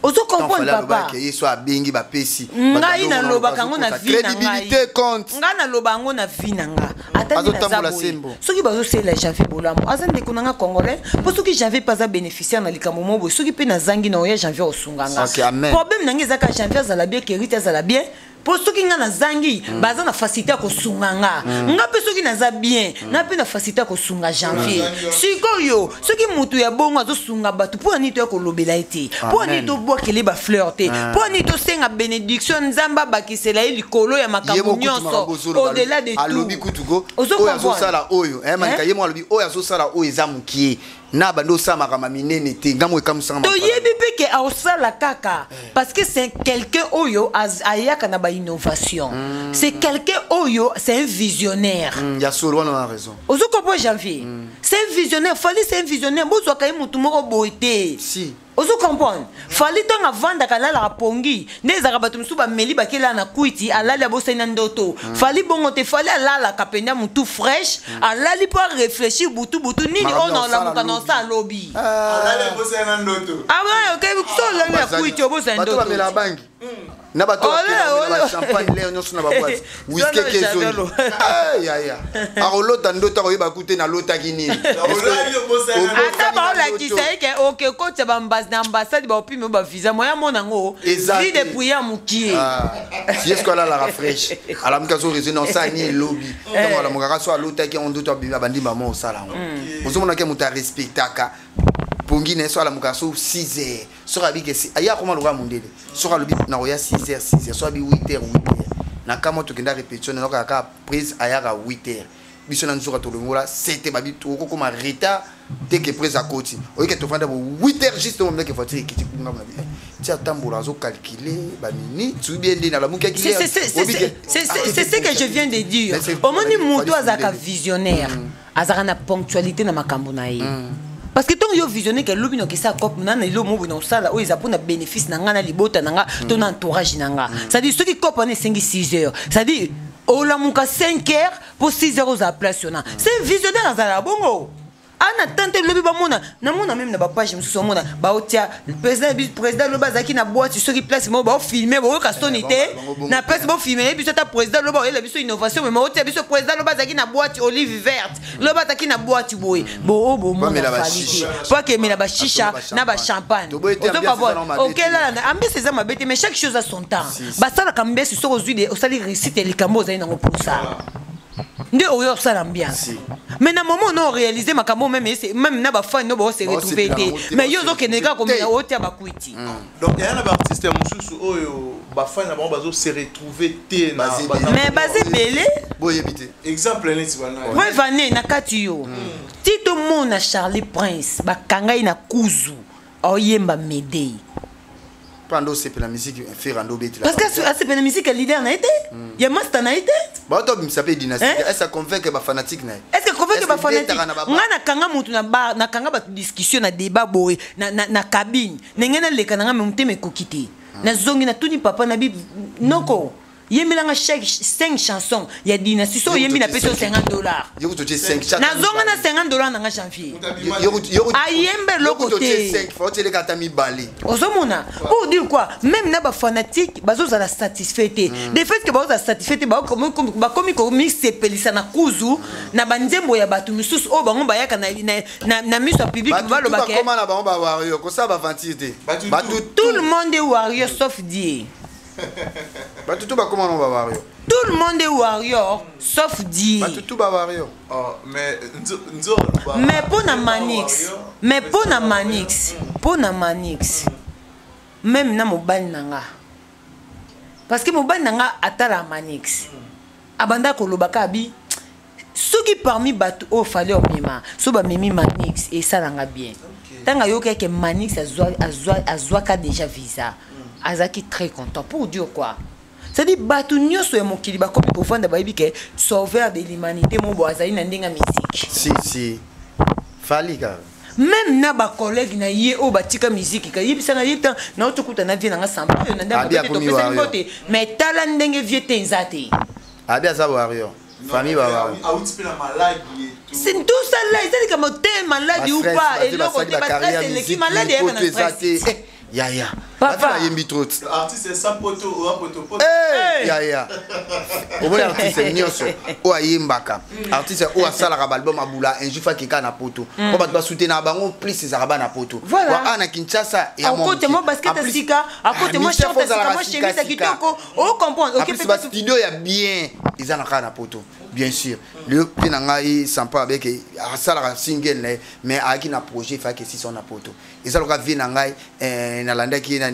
Ozo comprendre, papa? Ye so abengi, bapesi. Ngai nalobaka yango na vie na ngai. Crédibilité compte. Ngai naloba yango na vie na nga. Ata nde naza boye, soki bazosalela Janvier bolamu, aza ndeko na nga congolais, mpo soki Janvier mpe aza bénéficiaire na likambo mo boye, soki mpe nazangi na oya, Janvier osunga nga. Problème na ngai ezaka Janvier azala bien, kerite azala bien, mpo soki nga nazangi, baza na facilité ya kosunga nga. Nga mpe soki naza bien, nga mpe na facilité ya kosunga Janvier. Sikoyo soki motu ya bongo azosunga bato, mpo nini toya kolobela ye te? Mpo nini tobwakele bafleur te? Mpo nini tosenga bénédiction, Nzambe abakisela ye likolo ya makambo nyonso, au-delà de tout? Alobi kutuko oyo azosala oyo Manika, ye mo alobi oyo azosala oyo eza mokie na bandi osala makambo minene te, ngambo ekamusanga. Toyebi mpe ke aosala kaka parce que c'est quelqu'un oyo ayaka na bainnovation, c'est quelqu'un oyo c'est un visionnaire. Ya solo wana na raison. Ozo comprendre? Janvier, c'est un visionnaire. Fally, c'est un visionnaire. Bozwaka ye motu moko boye te. Si. Ozo comprendre? Fally, ntango avandaka, alalaka pongi nde ezalaka bato mosusu bameli, bakelala na kwiti, alali, abosani na ndoto. Fally bongo te. Fally alalaka mpenza motu fraîche, alali mpo arefléchir butu butu nini oyo na olamuka na osala lobi. So olali na kwiti, obosani ndoto. Bangi na bato champagne lere nyonso na baboîte, whisky ke ezongi yaya, akolota ndoto, akoyeba ku te nalotaki nini. Ata baolakisa ye ke oke kotya na ambassade, baopime bavisa moya, mona yango vie de prière mokie. Yesko alalaka fraîche, alamuki, azoraisonner osala nini elobi. Ntango alamukaka, so alotaki yango ndoto, abandi mama osala yango. Ozomonaki moto arespectaka pongi na ye. So alamukaka so 6 heures, soki abi ke aye akoma lokola mondele, soki alobi nakoya 6 heures, 6 heures, so abi 8 heures, 8 heures. Na kama tokenda répétition, nayokaka kaka prise ayaka 8 heures, biso na nzoka tolongola 7, babi tokokoma retard te ke prise akoti, oyeke tofanda bo 8 heures juste, omomeke voiture ekiti kunga na bi ti atambola, azocalculer baminute ou bien nde nalamuki. C'est ce que je viens de dire. Omoni, moto azalaka visionnaire, azalaka na ponctualité na makambo na ye, parce que ntongo yo visionne ke lobi nakesa cope na na elo moboye na kosala oyo eza mpona bénéfice na nga na libota na nga to na entourage na nga, c'est-à-dire soki cope wana esengi 6 heures, c'est-à-dire olamuka 5 heures mpo 6 heures ozala place wana. C'est visionnaire, azalaka bongo. Ana tante lobi bamona, namona même na bapage mosusu, omona baotia président lobi azalaki na boîte, soki place moko baofilme, boyoka soni te na place bofilme ye biso. Ata président lobi aoyela biso innovation, mais baotia biso président lobi azalaki na boîte Olive Verte, lobi azalaki na boîte boye bo oyo bomona Fally te, po akemela bashisha na bachampagne. Okelala na ambiance eza mabe te, mais chaque chose a son temps. Basalaka ambiance soki ozwi, osali réussite ya likambo ozali nango mposa nde oyo osala ambiance. Mais na moment no oréalise makambo, même même na bafani no baose retrouve te, mais yo ozokende kaka komela, otia bakwiti. Donc eya na baartiste mosusu oyo bafani na bango bazose retrouve te. Mais baza ebele. Boyebi te. Exemple neti bana? Preuve ane na kati yo ti tomona Charlie Prince, bakanga ye na kuzu, aoyemba Medei. Mpo ando osepela musique Ferre ando obetela. Parce que asepela musique ya leader na ye te, ya master na ye te. Bato obimisa mpe dynastie. Est ce convaincre bafanatique na ye? Est ce que convaincre bafanatique? Nga nakanga motu na bar, nakanga bato discussion na débat boye na cabine, ndenge naleka na nga, me motema ekoki te. Nazongi, natuni papa na bi noko: yembelanga chaque 5 chansons ya dynastie. So oyembi, napesi yo $50. Nazonga na $50 nanga. Janvier ayembe eloko te. Otieleka mibale. Ozomona, pour dire quoi? Même na bafanatique bazozala satisfait te. De fait que bazozala satisfait te, bakomi komisepelisa na kuzu na banzembo ya bato misusu oyo bango bayaka na miso ya public. Balobaka na bango bawarrior, kosala baventure te. Tout le monde est warrior sauf Dieu. Bato tu bakoma na bawarrior. Tout le monde est warrior sauf Dieu. Bato tu bawarrior. Oh, mais mais mpo na Manix, mais mpo na Manix, mpo na Manix, même na mobali na nga, parce que mobali na nga atala Manix, abanda kolobaka abi soki parmi bato oyo Fally omema, so bamemi Manix, esalanga bien. Ntango ayokaki Manix azwaka déjà visa, azalaki très content. Pour dire quoi? C'est-à-dire bato nyonso ya mokili bakomi kovanda, bayebi ke sauveur de l'humanité mo bo azali na ndenge ya musique. Si si, Fally kaka. Même na bacollègue na ye oyo batika musique, ka yebisanga ye ta na otokuta na vie nanga samba oyo na Abi ndenge akomi topesani warrior. mbote, mais tala ndenge vie te, eza te. Abi aza warrior, famille bawarrior. Awuti mpe na maladi et tout. C'est tout ça là, eza likambo te maladi ou pas, eloko te, bastress eleki, maladi eyaka na stress. Yaya. Papa. Bayembi trop te. Artiste esa poto oya poto poto. Eh, yaya, omoni artiste nyonso oyo ayembaka, artiste oyo asalaka baalbum, abula un jour fakeka na poto mpo bato basoutenaka bango plus ezalaka bana poto. Voilà. Awa na Kinshasa eya mwa akote moke. mo basket En plus, sika akote mo ah, Michel short sika Fozalaka mo chemise ya sika. kitoko, ocomprendre? En plus bastudio ya bien eza na kaka na poto, bien sûr. Lelo mpe na ngai sampa abeke asalaka single na ye, mais ayaki na projet efaki esisa na poto. Eza loka vie na ngai, nalandaki ye nani.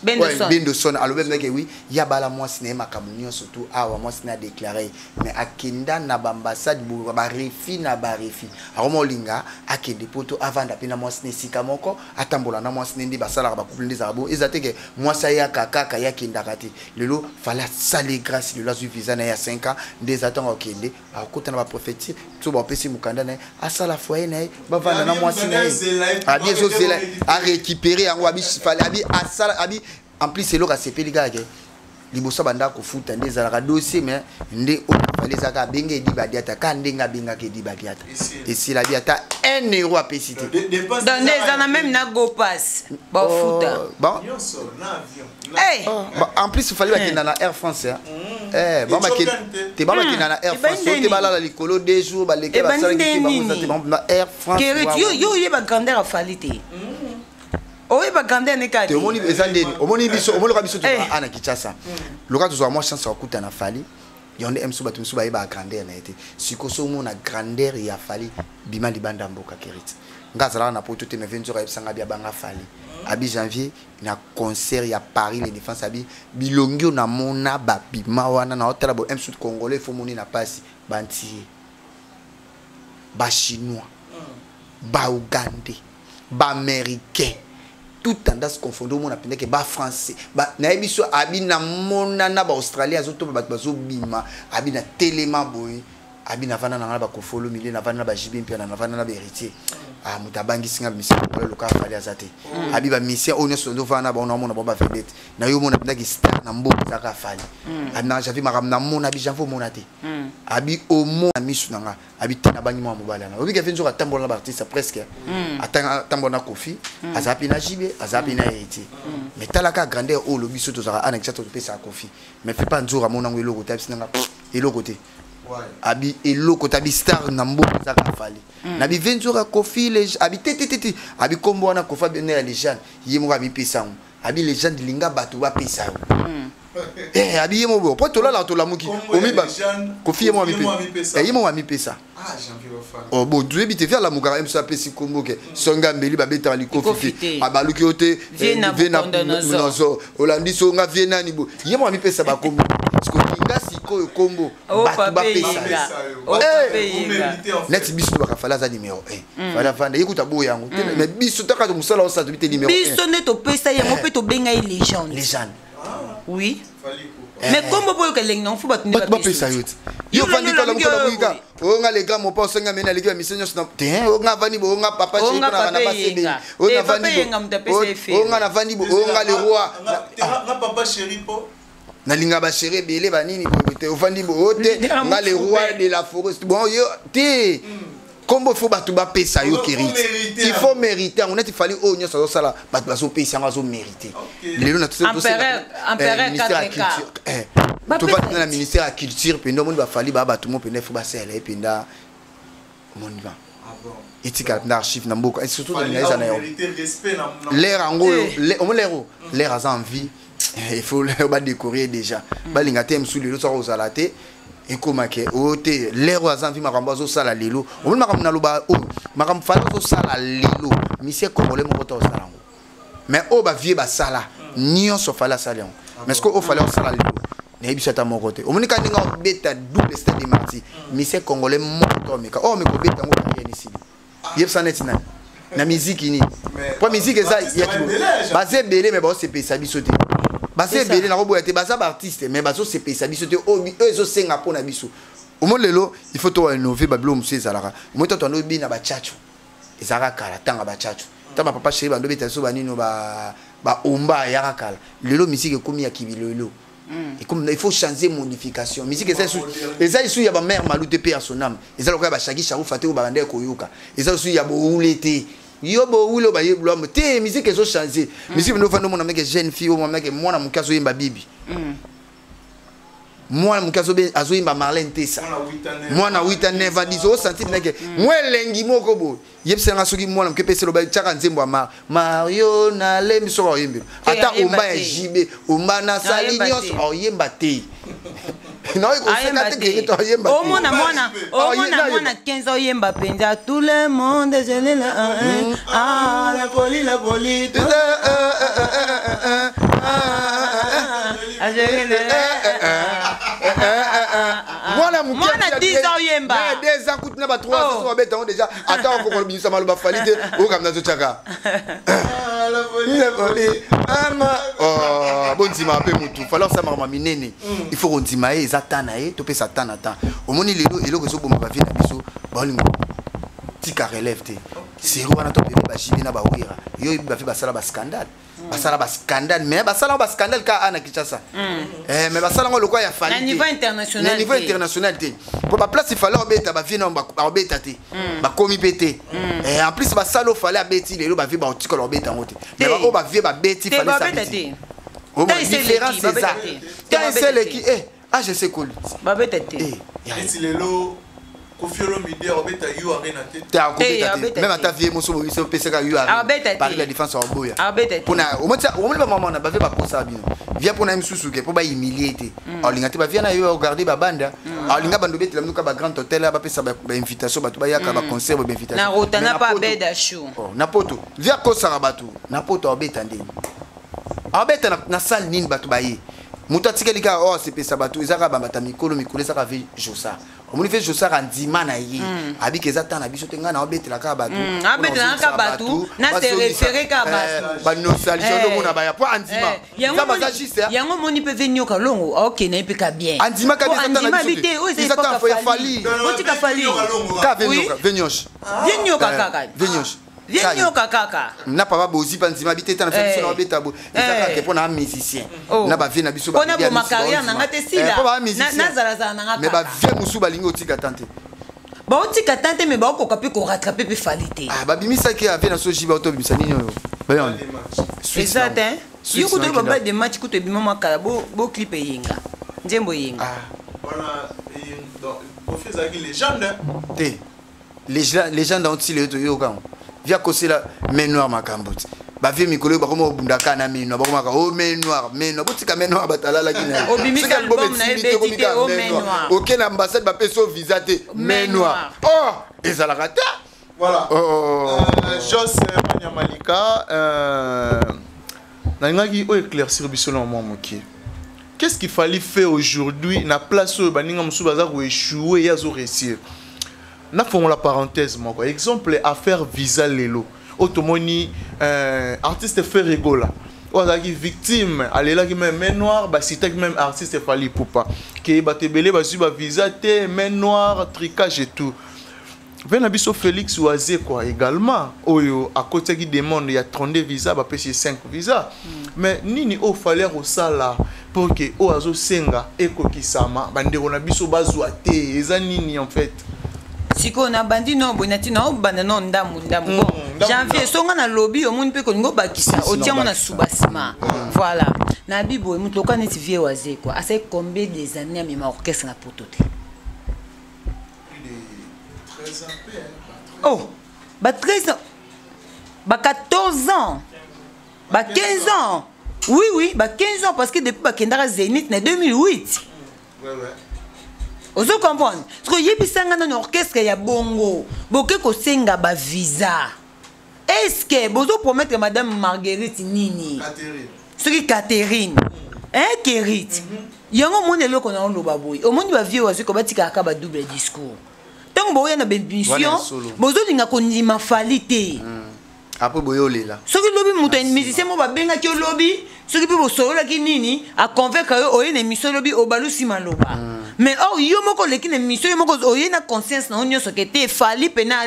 Bendoson. Ouais, Bendoson alobi ndeke wi ya bala mwasi na ye, makambo nyonso tu awa mwasi na adéclaré, mais akenda na baambassade, barefus na barefus. Akoma olinga akende poto, avanda mpe na mwasi na esika moko, atambola na mwasi ne nde basalaka bacouple nde ezalaka bo. Eza te ke mwasi ayaka kaka, ye akendaka te. Lelo Fally asali grâce, lelo azwi visa na ye ya 5 ans nde eza. Ntango akende, akokota na bapréfecture so bapesi mokanda na ye, asala foyer na ye, bavanda na mwasi na ye. Abi ezozela arécupéré yango. Abi Fally abi asala abi en plus eloko asepeli kaka ke liboso banda kofuta nde ezalaka dossier, mais nde oyo Fally ezalaka abenge Edi Badiata ka ndenge abengaka Edi Badiata. Esili. Esili, abi ata 1 euro apesi te. Donc nde eza na même na go pass bafuta. Oh, bon. Nyonso na avion. Hey! Bon, en plus Fally bakenda na Air France, hein. Eh, bon, Ethiopian te. te ba bakenda na Air Ebandi France te. nini? Balala likolo 2 jours, baleke Ebandi basalaki te nini? bango te, bango na Air France. Keret, yo oyeba grandeur afali te, oyeba grandeur ne kaka Te, omoni eza ndeni, omoni biso, omoni loka biso Eh. tozala na Kinshasa, loka tozwa mwa chance ya kokuta na Fally. Yo nde mosusu, bato mosusu bayebaka grandeur na ye te. Sikoyo so omona grandeur ya Fally, bima libanda mboka. Kerit, nga azalaka na poto te, mais venzoka ayebisanga abi abanga Fally, abi janvier na concert ya Paris le Défense, abi bilongi oyo namona babima wana na otala bo mosusu congolais fo moni na pasi bantie, bachinois, baougandais, baaméricain, tout tendance confondu. Omona mpenza ke bafrançais nayebi so abi namona na baaustralien azotoba, bato bazobima. Abi na telema boye, abi navanda na nga na bakofolo milie, navanda na bajibe mpiana, navanda na bahéritier. Ah, moto abangisi nga musicien congolais loka Fally aza te. Abi bamusicien oyo nyonso ndovanda na bango, naomona bango bavedette na yo, omona mpenzaki star na mboka ezalaka Fally. Abi na Janvier makambo namona, abi Janvier omona te, abi omona misu na nga, abi te nabangi mwa mobali wana. Obiki afe nzoka atambola na baartiste presque, atambola na Kofi, azala mpe na Jibe, azala mpe na Héritier. Mais talaka grandeur oyo olobi so tozalaka ana Kinshasa, topesaka Kofi, mais fe pa nzoka amona yango eloko te. Abisi nanga eloko te, abi eloko te, abi star na mboka ezaka Fally. Nabi ve nzoka Kofi abi te te te te, abi kombo wana Kofi abi ya légende, ye moko amipesa yango. Abi légende linga bato bapesa yo. Eh, abi ye moko po tolalaka tolamuki. Kombo ya omiba légende, Kofi ye moko Kofi ye moko amipesa. Eh, ye moko amipesa. Ah, Janvier Bafana. Oh, bon, toyebi te, fi alamukaka ye mosu apesi kombo ke songa mbeli babetaka likofi Likofi te. te. Abaluki yo te. Vie eh, na vie na Bukondonozo. nozo olandi so nga vie nani bo ye moko amipesa bakombo siko linga. sikoyo kombo Oh, bato Papa bapesa Yenga. yo. Oh, Eh, Papa Yenga. neti biso tobaka Fally aza numéro 1. Fally avanda ye kuta boya yango te, mais biso taka mosala osala tobi te numéro 1. Biso nde topesa yango mpe tobenga ye légende. Légende. Oui, mais kombo mpo oyoka elengi nango, fo bato nde Bato bapesa yo te. Yo ovandi kala mokolo moyika, onga le grand mopa osenga mene aleki bamise nyonso na te, onga avandi bo, onga papa Onga chéri mpona papa bana basebeli. Yenga. Onga Eh, papa avandi bo, Yenga moto apesa ye fere. onga navandi bo, onga le roi. Nga papa chéri po Nalinga bachéri ebele banini boye te, ovandi bo o te, Leader nga le roi mofupe. de la forêt. Bon, yo te, kombo fo bato bapesa yo. Faut Kerite mériter il yango. faut mériter yango. Neti Fally oyo nyonso azosala, bato bazopesa yango, azomérite. Lelo na Empereur- Empereur ministère ya 4K. culture, Bapesa tovandi na ye. ministère ya culture mpenza, omoni baFally baa bato mo mpenza, ifo basalela ye mpenza monument, etikala mpenza archive na mboka, et surtout tolinga eza na yo l'air yango oyo. Omoni l'air oyo, l'air aza en vie, il faut badécorer déjà. Balinga te mosu lelo soki ozala te, ekomake oyo te. L'air oyo aza en vie, makambo azosala lelo, omoni makambo naloba oyo, makambo Fally azosala lelo, musicien congolais moko te osala yango. Mais oyo bavieux basala nyonso, Fally asali yango. Mais ce que oyo Fally osala lelo, nayebi so ata moko te. Omoni ka ndenge obeta double stade de Martyr, musicien congolais moko te omeka oyo omeka obeta yango. Carrière esili, yebisa neti nani na miziki nini? Po miziki eza ya baza ebele, mais baosepelisa biso te. Baza ebele, nakoboya te, baza baartiste, mais bazosepelisa biso te. Oyo ezosenga mpo na biso, omoni lelo il faut torénover babilo mosusu ezalaka. Omoni to tondo obina bachacho, ezalaka kala. Ntanga bachacho, ntango bapapa chéri bando obeta biso banino baomba, ayaka kala. Lelo misiki ekomi ya kibilelo. Il faut changer, modification. Musique eza lisusu ya bamare malu te mpe ya soname. Eza lokola ya bashaki Sharufa te oyo babandaki koyoka. Eza lisusu ya bowule te, yo bowule oyo bayebulamo te. Musique ezochange. Musique bino ofandi, omona meke jeune fille, omona meke mwana moke azoyemba bibi, mwana moke azoyemba Marlene Tesa, mwana 8 ans, 9 ans, 10, osanti ndeke mwa elengi moko boye. Yebisanga soki mwana moke pesi loba tiaka nzembo ya Mario nalembi, soki aoyembela ata omba ya jibe, omba nasali nyonso, aoyemba te. Naoyekoseka te keke to aoyemba. Omona mwana, omona mwana 15 oyemba mpenza tout le monde ezelela, ah, la poli, la poli. Mwana moke. Mwana 10 ans oyemba. 2 ans kutu na ba 3 ans babeta yango déjà. Ata okokolo bimisa maloba Fally te, oyokamna nazotiaka bondima mpe motu. Fally osamaka ma minene, il faut kondima ye, eza ta na ye, topesa ta na ta. Omoni lelo eloko ezoboma bavie na biso, baolingo tika relève te. Seri wana topemi bajibe na bawira, yo oyebi bavie basala bascandale, basala bascandale, mais basala ngo bascandale kaka a na Kinshasa. Mais basala ngo lokola ya Fally Na niveau international na niveau te. International te, po baplace Fally obeta, bavie na baobeta te, bakomi mpe te. En plus basala oyo Fally abeti lelo, bavie baotikala obeta yango te. Mais oyo bavie babeti, Te, Fally babeta sabeti te. Tant ese différence eleki, eza babeta te. Te, tant ese babeta eleki te. agc koli. Babeta te. Neti lelo Kofi Olomide obeta U Arena te. Te, akobeta te. Abeta Même te. ata vie moso boyisi opesaka yo Abeta te. Paris la Défense, aoboya. Abeta te. Mpona omoni bamama na bavie bakosa bino via mpona ye mosusu ke mpo bahumilie te, aolinga te. Bavia na yo ogarde babanda, aolinga bando obetela minuka bagrand hôtel, bapesa bainvitation, bato bayaka baconcert, bainvitation. Na Rotana pa abeda show. Na poto via akosaka bato na poto, aobeta ndeni, aobeta na salle nini, bato baye, moto atikali kaka oyo asepesa bato. Eza kaka bambata mikolo mikolo, eza kaka ve Josar. Omoni ve Josar andima na ye, abiki eza ta na biso te, ngai na obetela kaka bato. Abetela kaka bato, na se référé kaka bato. Banostalgie ndomona baya po andima. Yango Nzambe aza juste, hein. Yango moni mpe ve nyoka longo aokende ye mpe ka bien. Andima ka Po bien, eza ta na andima biso bi te. te oyo eza Eza ta epoka ya Fally. Fally. Otika Fally. Ka ve Oui. nyoka, ve nyosh. Vie nyoka kaka. Ve nyosh. Vie Ka ye. nyoka kaka. Na papa bozi mpa ndima bi te, ta na biso na obeta bo eza kaka mpo na musicien Oh. na bavie na biso. Mpo na balia boma biso, carrière baondima. na nga te sila. Mpo ba musicien. Nazalazala na nga Mais kaka. bavie mosusu balingi otika tan te. Baotika tan te, me baokoka mpe korattrape mpe Fally te. Ah, babimisaki avie na so jiba oto obimisa nini oyo bayoni. Eza te, yo kutu oyo babale de match kutu ebima mwa kala, boclip eyenga, nzembo eyenga. Wana donc Kofi ezalaki légende, hein. Te, légende yango ti lelo toyoka yango. Via kosela main noire makambo ti bavie mikolo oyo bakoma obundaka na main noire, bakomaka o main noire, main noire, botika main noire, bato alalaki na ye. Obimisi Soki album album na ye esimbi te, beti okomi te, kaka o main main noire. noire. Oke na ambassade, bapesi yo visa te, main Main noire. Oh, ezalaka te. Voilà. Oh. Jos Manyamalika, nalingaki oyo éclaircir biso na mwa moke. Qu'est-ce qu'il fallait faire aujourd'hui na place oyo baninga mosusu baza koéchouer, ye azoréussir? Nafongola parenthèse moko. Exemple, affaire visa lelo oyo tomoni, artiste Ferre Gola oyo azalaki victime, alelaki même main noire, basitaki même artiste Fally Ipupa ke bato ebele bazwi bavisa te, main noire, tricage et tout. Ve na biso Félix Wazekwa également, oyo akotiaki demande ya 32 visa, bapesi ye 5 visa. Mais nini oyo Fally kosala pour ke oyo azosenga ekokisama, bandeko na biso bazwa te? Eza nini en fait? Sikoyo nabandi no boye, nati naobanda no ndambu ndambu. Bon, janvier so nga nalobi, omoni mpe kolingi obakisa, otiango na suba nsima. Voilà, nabi boye, moto lokola neti vieux Wazekwa asali combien des années amema orchestre na poto te? Oh, ba 13 ans, ba 14 ans, ba 15 ans, oui, ba 15 ans, parce que depuis bakendaka Zénith na 2008. Ozo comprendre? Parce que oyebisanga nano, orchestre ya bongo boke kosenga bavisa, est ce que bozopromettre madame Marguerite nini? Soki Catherine, hein, Kerit yango. Omoni eloko na oloba boye, omoni bavieux Wazekwa batikaka badouble discours. Ntango boya na baémission, bozolinga kondima Fally te. Après boye olela. Soki lobi moto ya musicien mo babengaki, olobi soki mpe bosololaki nini, aconvaincre yo, oye na émission, olobi obalusi maloba. Mais or yo moko oleki na émission, yo moko oye na conscience na yo nyonso ke te, Fally pena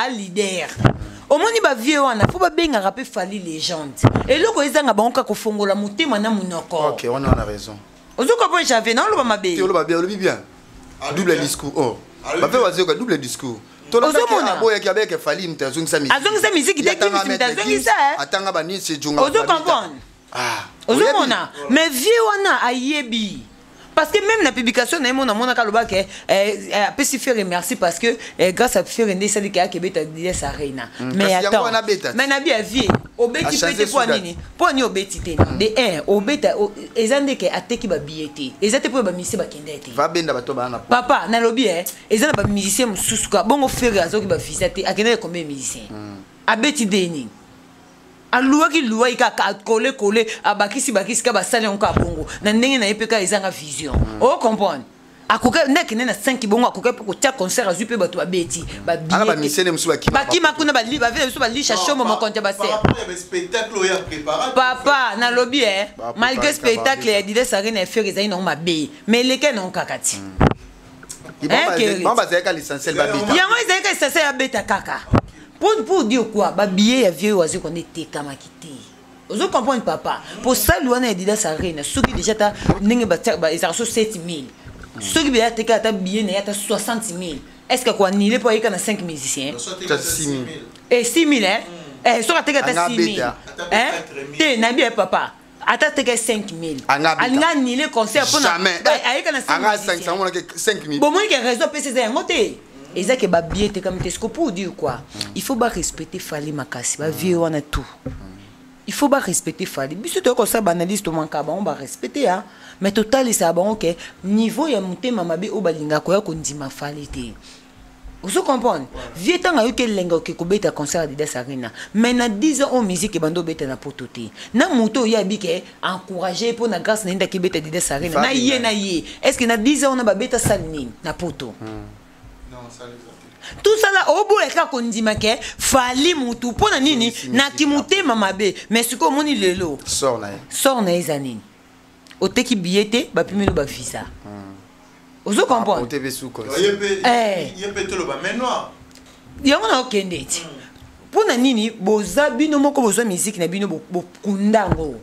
aleader. Omoni bavieux wana, fo babengaka mpe Fally légende. Eloko ezanga bango kaka kofongola motema na monoko. Ok, wana wana raison. Ozoka mpo Janvier naoloba mabe. Te, oloba bien, olobi bien. Double discours, oh, bape Wazekwa double discours. Ozomona? Aboyaki, abeyaki Fally moto azongisa. Azongisa misiki te, Gims moto azongisa. Atanga banisi jonga. Ozo comprendre? Ozomona? Mais vieux wana ayebi, parce que même na publication na ye mona amonaka, alobaka apesi Ferre merci parce que grâce à Ferre nde esaliki ayaki ebeta Adidas Arena. Mais attends, mais na bi ya vieux, obeti pe te. Mpo nini? Mpo nini obeti te? De un, obeta eza ndeke ateki babillet te, eza te mpo bamusicien bakende te. Vabenda bato bana. Papa, nalobi eza na bamusicien mosusu ka bongo. Ferre azoki bavisa te, akendaki combien musicien? Abeti de nini? Aluwaki luwaki kaka, akole kole, abakisi bakisi ka, basali yango kaka bongo na ndenge na ye mpe kaka ezanga vision. Ocomprendre? Akoka nde akende na 5 bongo, akoka mpe kotia concert, azwi mpe bato babeti. Bakima kuna, bavie biso balisha shomo, mokonzi ya baser. Papa, nalobi malgré spectacle ya Adidas Arena ya Ferre ezali nango mabe, mais eleke nango kaka ti. Yango ezalika essentiel ya beta kaka. Pour dire quoi? Babillet ya vieux Wazekwa nde etekamaki te. Ozo comprendre, papa? Po sali wana ya Adidas Arena, soki déjà ta ndenge ezalaka so 7000, soki beya ateka ata billet na ye ata 60 000, est ce que koannuler mpo ayeka na 5 musiciens? E 6000, hein? Eh, soki ateka ata 6000 te, nayebi ye papa, ata ateka 5000, alinga annuler concert mpona ayeka na 5. Bomoni ke raison apesi eza yango te, eza ke babillet etekami te. Siko pour dire quoi? Il faut barespecter Fally makasi, bavieux wana tout, il faut barespecter Fally. Biso toyei kosala baanalyse, tomanka bango barespecte ya, mais totalisaka bango ke niveau ya motema mabe oyo balingaka koya kondima Fally te. Ozo comprendre? Vieux, ntango ayoki elenga oke kobeta concert Adidas Arena, mais na 10 ans oyo musique ebanda obeta na poto te, na moto oyo ayebi ke encourage mpo na grâce na ye ndaki ebeta Adidas Arena na ye na ye, est ce que na 10 ans wana babeta sale nini na poto? Tout ça là, oboya kaka kondima ke Fally mutu. Mpo na nini? Naki motema mabe. Mais sikoyo omoni lelo sort na ye. Sort na ye eza nini? Oteki billet te, bapimeli bavisa. Ozo comprendre? Ye mpe toloba main noire. Yango na okende ti mpo na nini? Boza bino moko, bozwa miziki na bino, bokunda yango,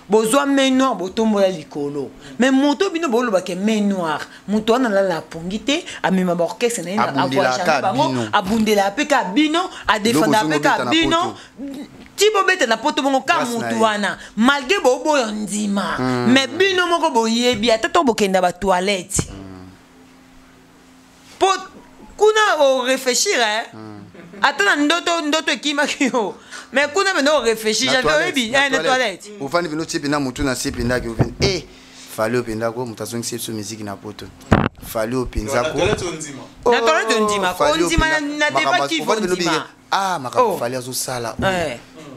bozwa main noire, botombola likolo. Mais moto bino bolobaka main noire, moto wana alala apongi te, amema baorchestre na ye, avoyagea bango, abundelaka mpe ka bino, adefendaka mpe ka bino ti bobeta na poto bongo ka motu wana. Malgré boboyo ndima, mais bino moko boyebi, ata to bokenda batoilette po kuna oréfléchir, ata na ndoto, ndoto ekimaki yo, mais kuna mpenza oréfléchir. Janvier, oyebi, na toilette. Ofandi mpena, otie mpenza motu na se mpendaki, ofandi e Fally oyo mpenza ko moto azongisi biso miziki na poto. Fally oyo mpenza ko Na toilette ondima, ondima na deba kivo, ondima. Ah, makambo Fally azosala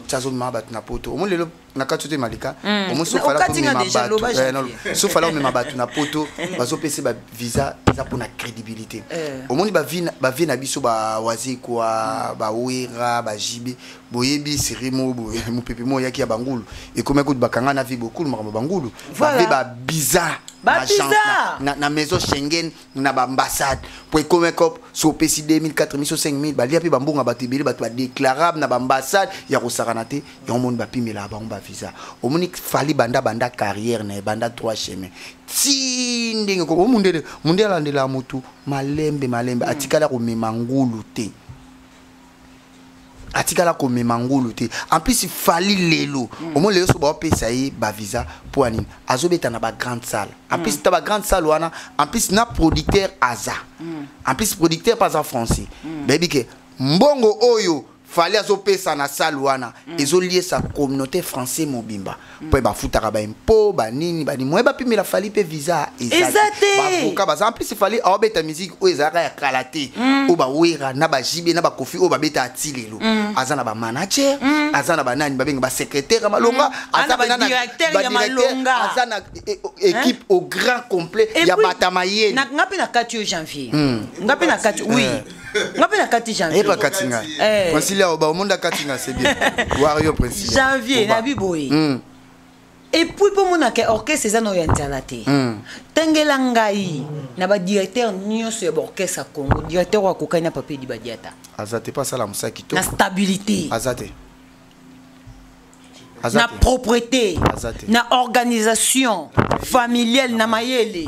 ti azomema bato na poto, omoni lelo. Na kati te, Malika. Omoni, so Fally Okati nga komema déjà, bato loba non, so Fally komema bato na poto, bazopesa bavisa, eza mpona crédibilité. Omoni, bavie na biso, bawazekwa, bawera, bajibe, boyebi série mo boye, mopepe mo oyaki ya bangulu, ekomi kutu bakanga na vie bokulu makambo bangulu. Bavie babiza Babiza. na maison Schengen, na baambassade, po ekomi cop so opesi 2000, 4000, so 5000, balia mpe bambongo bato ebele, bato badéclarable na baambassade ya kosakana te. Yango omoni bapimelaka bango bavisa. Omoni, Fally banda carrière na ye, banda trois chemin ti ndenge o mundele, mundele alandelaka motu malembe malembe. Atikala komema ngulu te, atikala komema ngulu te. En plus, Fally lelo, omoni lelo so baopesa ye bavisa mpo ya nini? Azobeta na bagrande salle. En plus ta bagrande salle wana, en plus na producteur aza, en plus producteur mpe aza français. Bayebi ke mbongo oyo Fally azopesa na salle wana ezoliesa communauté français mobimba, mpo bafutaka baimpôt, banini banini. Moye bapimela Fally mpe visa. Eza te. Bavoka baza. En plus, Fally aobeta musique oyo ezalaka ya kala te, oyo bawera na bajibe na bakofi oyo babeta ati lelo. Aza na bamanager, aza na banani babenga basecrétaire ya malonga. Aza na pena badirecteur ya badirecteur, malonga. Aza na équipe au grand complet Et ya puis, bato mayele. Nga mpe na kati oyo janvier, nga mpe na kati, oui, nga mpe na kati janvier. Eyeba katinga. Princilia oba omonda katinga, c'est bien wario Princilia. Janvier. Oba. Nabi boye. Et puis mpo monaka orchestre eza na oyo ya nzala te. Tangela ngai na badirecteur nyonso ya baorchestre ya Congo, directeur oyo akokani na Papa Edi Badiata. Aza te, mpo asala mosala Na kitoko. stabilité. Aza te, aza Na te. propreté. Aza te. Na organisation familiale, na mayele.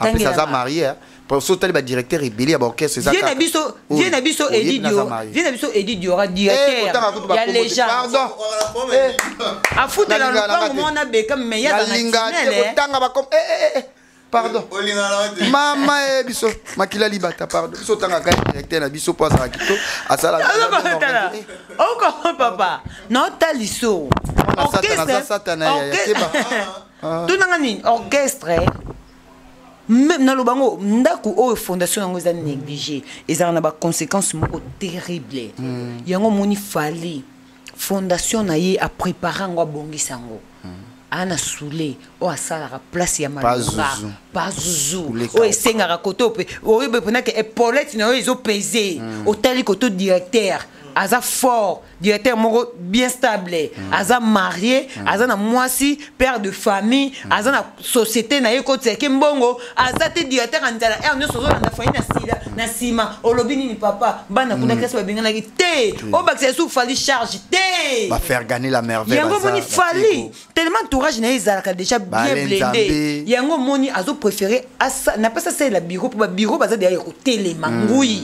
En plus Tangela aza nga. marié, hein. Pour so otali badirecteur ebele ya baorchestre, eza Vie na kaka. biso, Oyo, vie na biso oyebi Edi naza Dio, marié. vie na biso Edi Diora, Eh, directeur kotanga kutu ya bakombo te. légende. Pardon. Eh, Afutela Nalinga nanga lopango te. mwana beka me yaza na Nalinga te tinele. kotanga bakom, eh, eh, eh, pardon, mama e biso makila libata, pardon. Biso otangaka ye directeur na biso mpo azala kito, asala. Oko papa naotali so. Mwana Satana, aza Satana ya keba. Tunanga nini orchestre même naloba yango, ndako oyo fondation yango eza négligé, ezalaka na baconséquence moko terrible. Yango omoni, Fally fondation na ye, aprépare yango, abongisa yango, aa na sule oyo asalaka place ya malonga. Zuzu. Pazuzu. Kuleka. Oyo esengaka kote ope oyebi mpenake epaulette na yo ezopese. Otali kote directeur aza fort, directeur moko bien stable, aza marié, aza na mwasi, père de famille, aza na société na ye, kotiaki mbongo, aza te directeur ya nzala ere nyonso ozolanda Fally na sila na nsima. Olobi nini, papa? Bana kuna classe babenganaki te, obakisa esu Fally charge te. Bafaire gagner la merveille. Yango omoni, Fally tellement entourage na ye ezalaka déjà bien Bale blindé. Nzambe. Yango omoni, azopréféré napesa asalela bureau, mpo babureau baza deya ya kotelema ngui,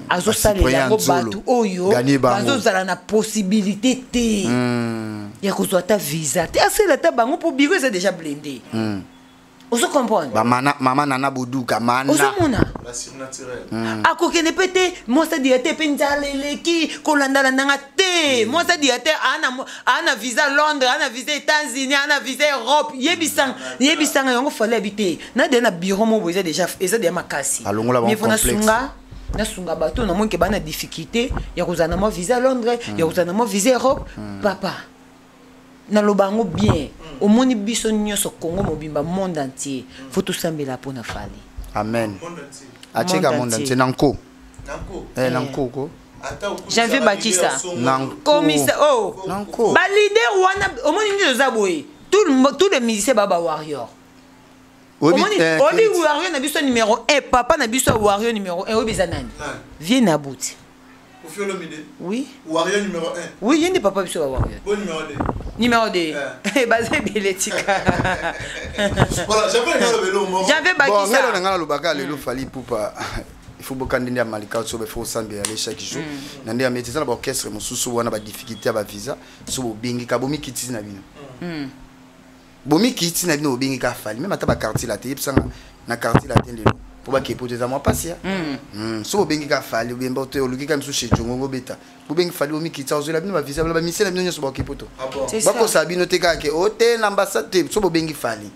azosalela yango Nzolo. bato oyo Gagner bango. bazozala na possibilité te ya kozwa ata visa te, asalela ata bango mpo bureau eza déjà blindé. Ozo comprendre? Bamana mama nana boduka mana. Ozomona. La surnaturelle. Akokende mpe te mwasi directeur mpe nzala eleki kolandalandanga te. Mwasi directeur aa na visa Londres, aa na visa États-Unis, aa na visa Europe. Yebisanga, yebisanga yango. Fally abi te na deya na bureau moko boye, eza déjà, eza deya makasi. Alongola bango Mais faut complexe. nasunga bato namoni ke baa na difficulté ya kozala na mwa visa Londres, ya kozala na mwa visa Europe. Papa, naloba yango bien. Omoni, biso nyonso, Congo mobimba, monde entier, faut tosambela mpo na Fally. Amen. Monde entier. Atieka Monde monde entier. entier na nko. Nanko. Eh, na nko ko. Ata okulisaka Janvier Bakisa. leader songo. Na nko. Komisa oh Na nko. baleader wana, omoni nde toza boye, tous les musiciens baa bawarrior. Oyebi, Omoni, eh, oyebi Kate. warrior na biso numéro 1, papa na biso ya warrior numéro 1, oyebi eza nani? Nani? Vie na buti. Koffi Olomide. Oui. Warrior numéro 1. Oui, ye nde papa biso ba warrior. Bon, numéro 2. Numéro 2, baza ebele, tika. Voilà, j'avais un vélo moko. Janvier Bon, ngai Bakisa. na ngai nalobaka lelo, Fally Ipupa, il faut boka ndenge ya Malika so bafo osambela le chaque jour na ndenge ya meti. Eza na baorchestre mosusu wana badifficulté ya bavisa. So bobengika, bomikitisi na bino, bomikitisi na bino, bobengika Fally. Même ata baquartier la te, yebisanga na quartier la te lelo mpo bakepo te, eza mwa pasi ya. So bobengika Fally, obemba te, olukika misu chez Jongongo beta, bobengi Fally, bomikitisa, ozwela bino bavisa, bana bamisie na bino nyonso bakepo to. Ah bon. C'est ça. Bakosala bino te kaka ke o te na ambassade te. So bobengi Fally,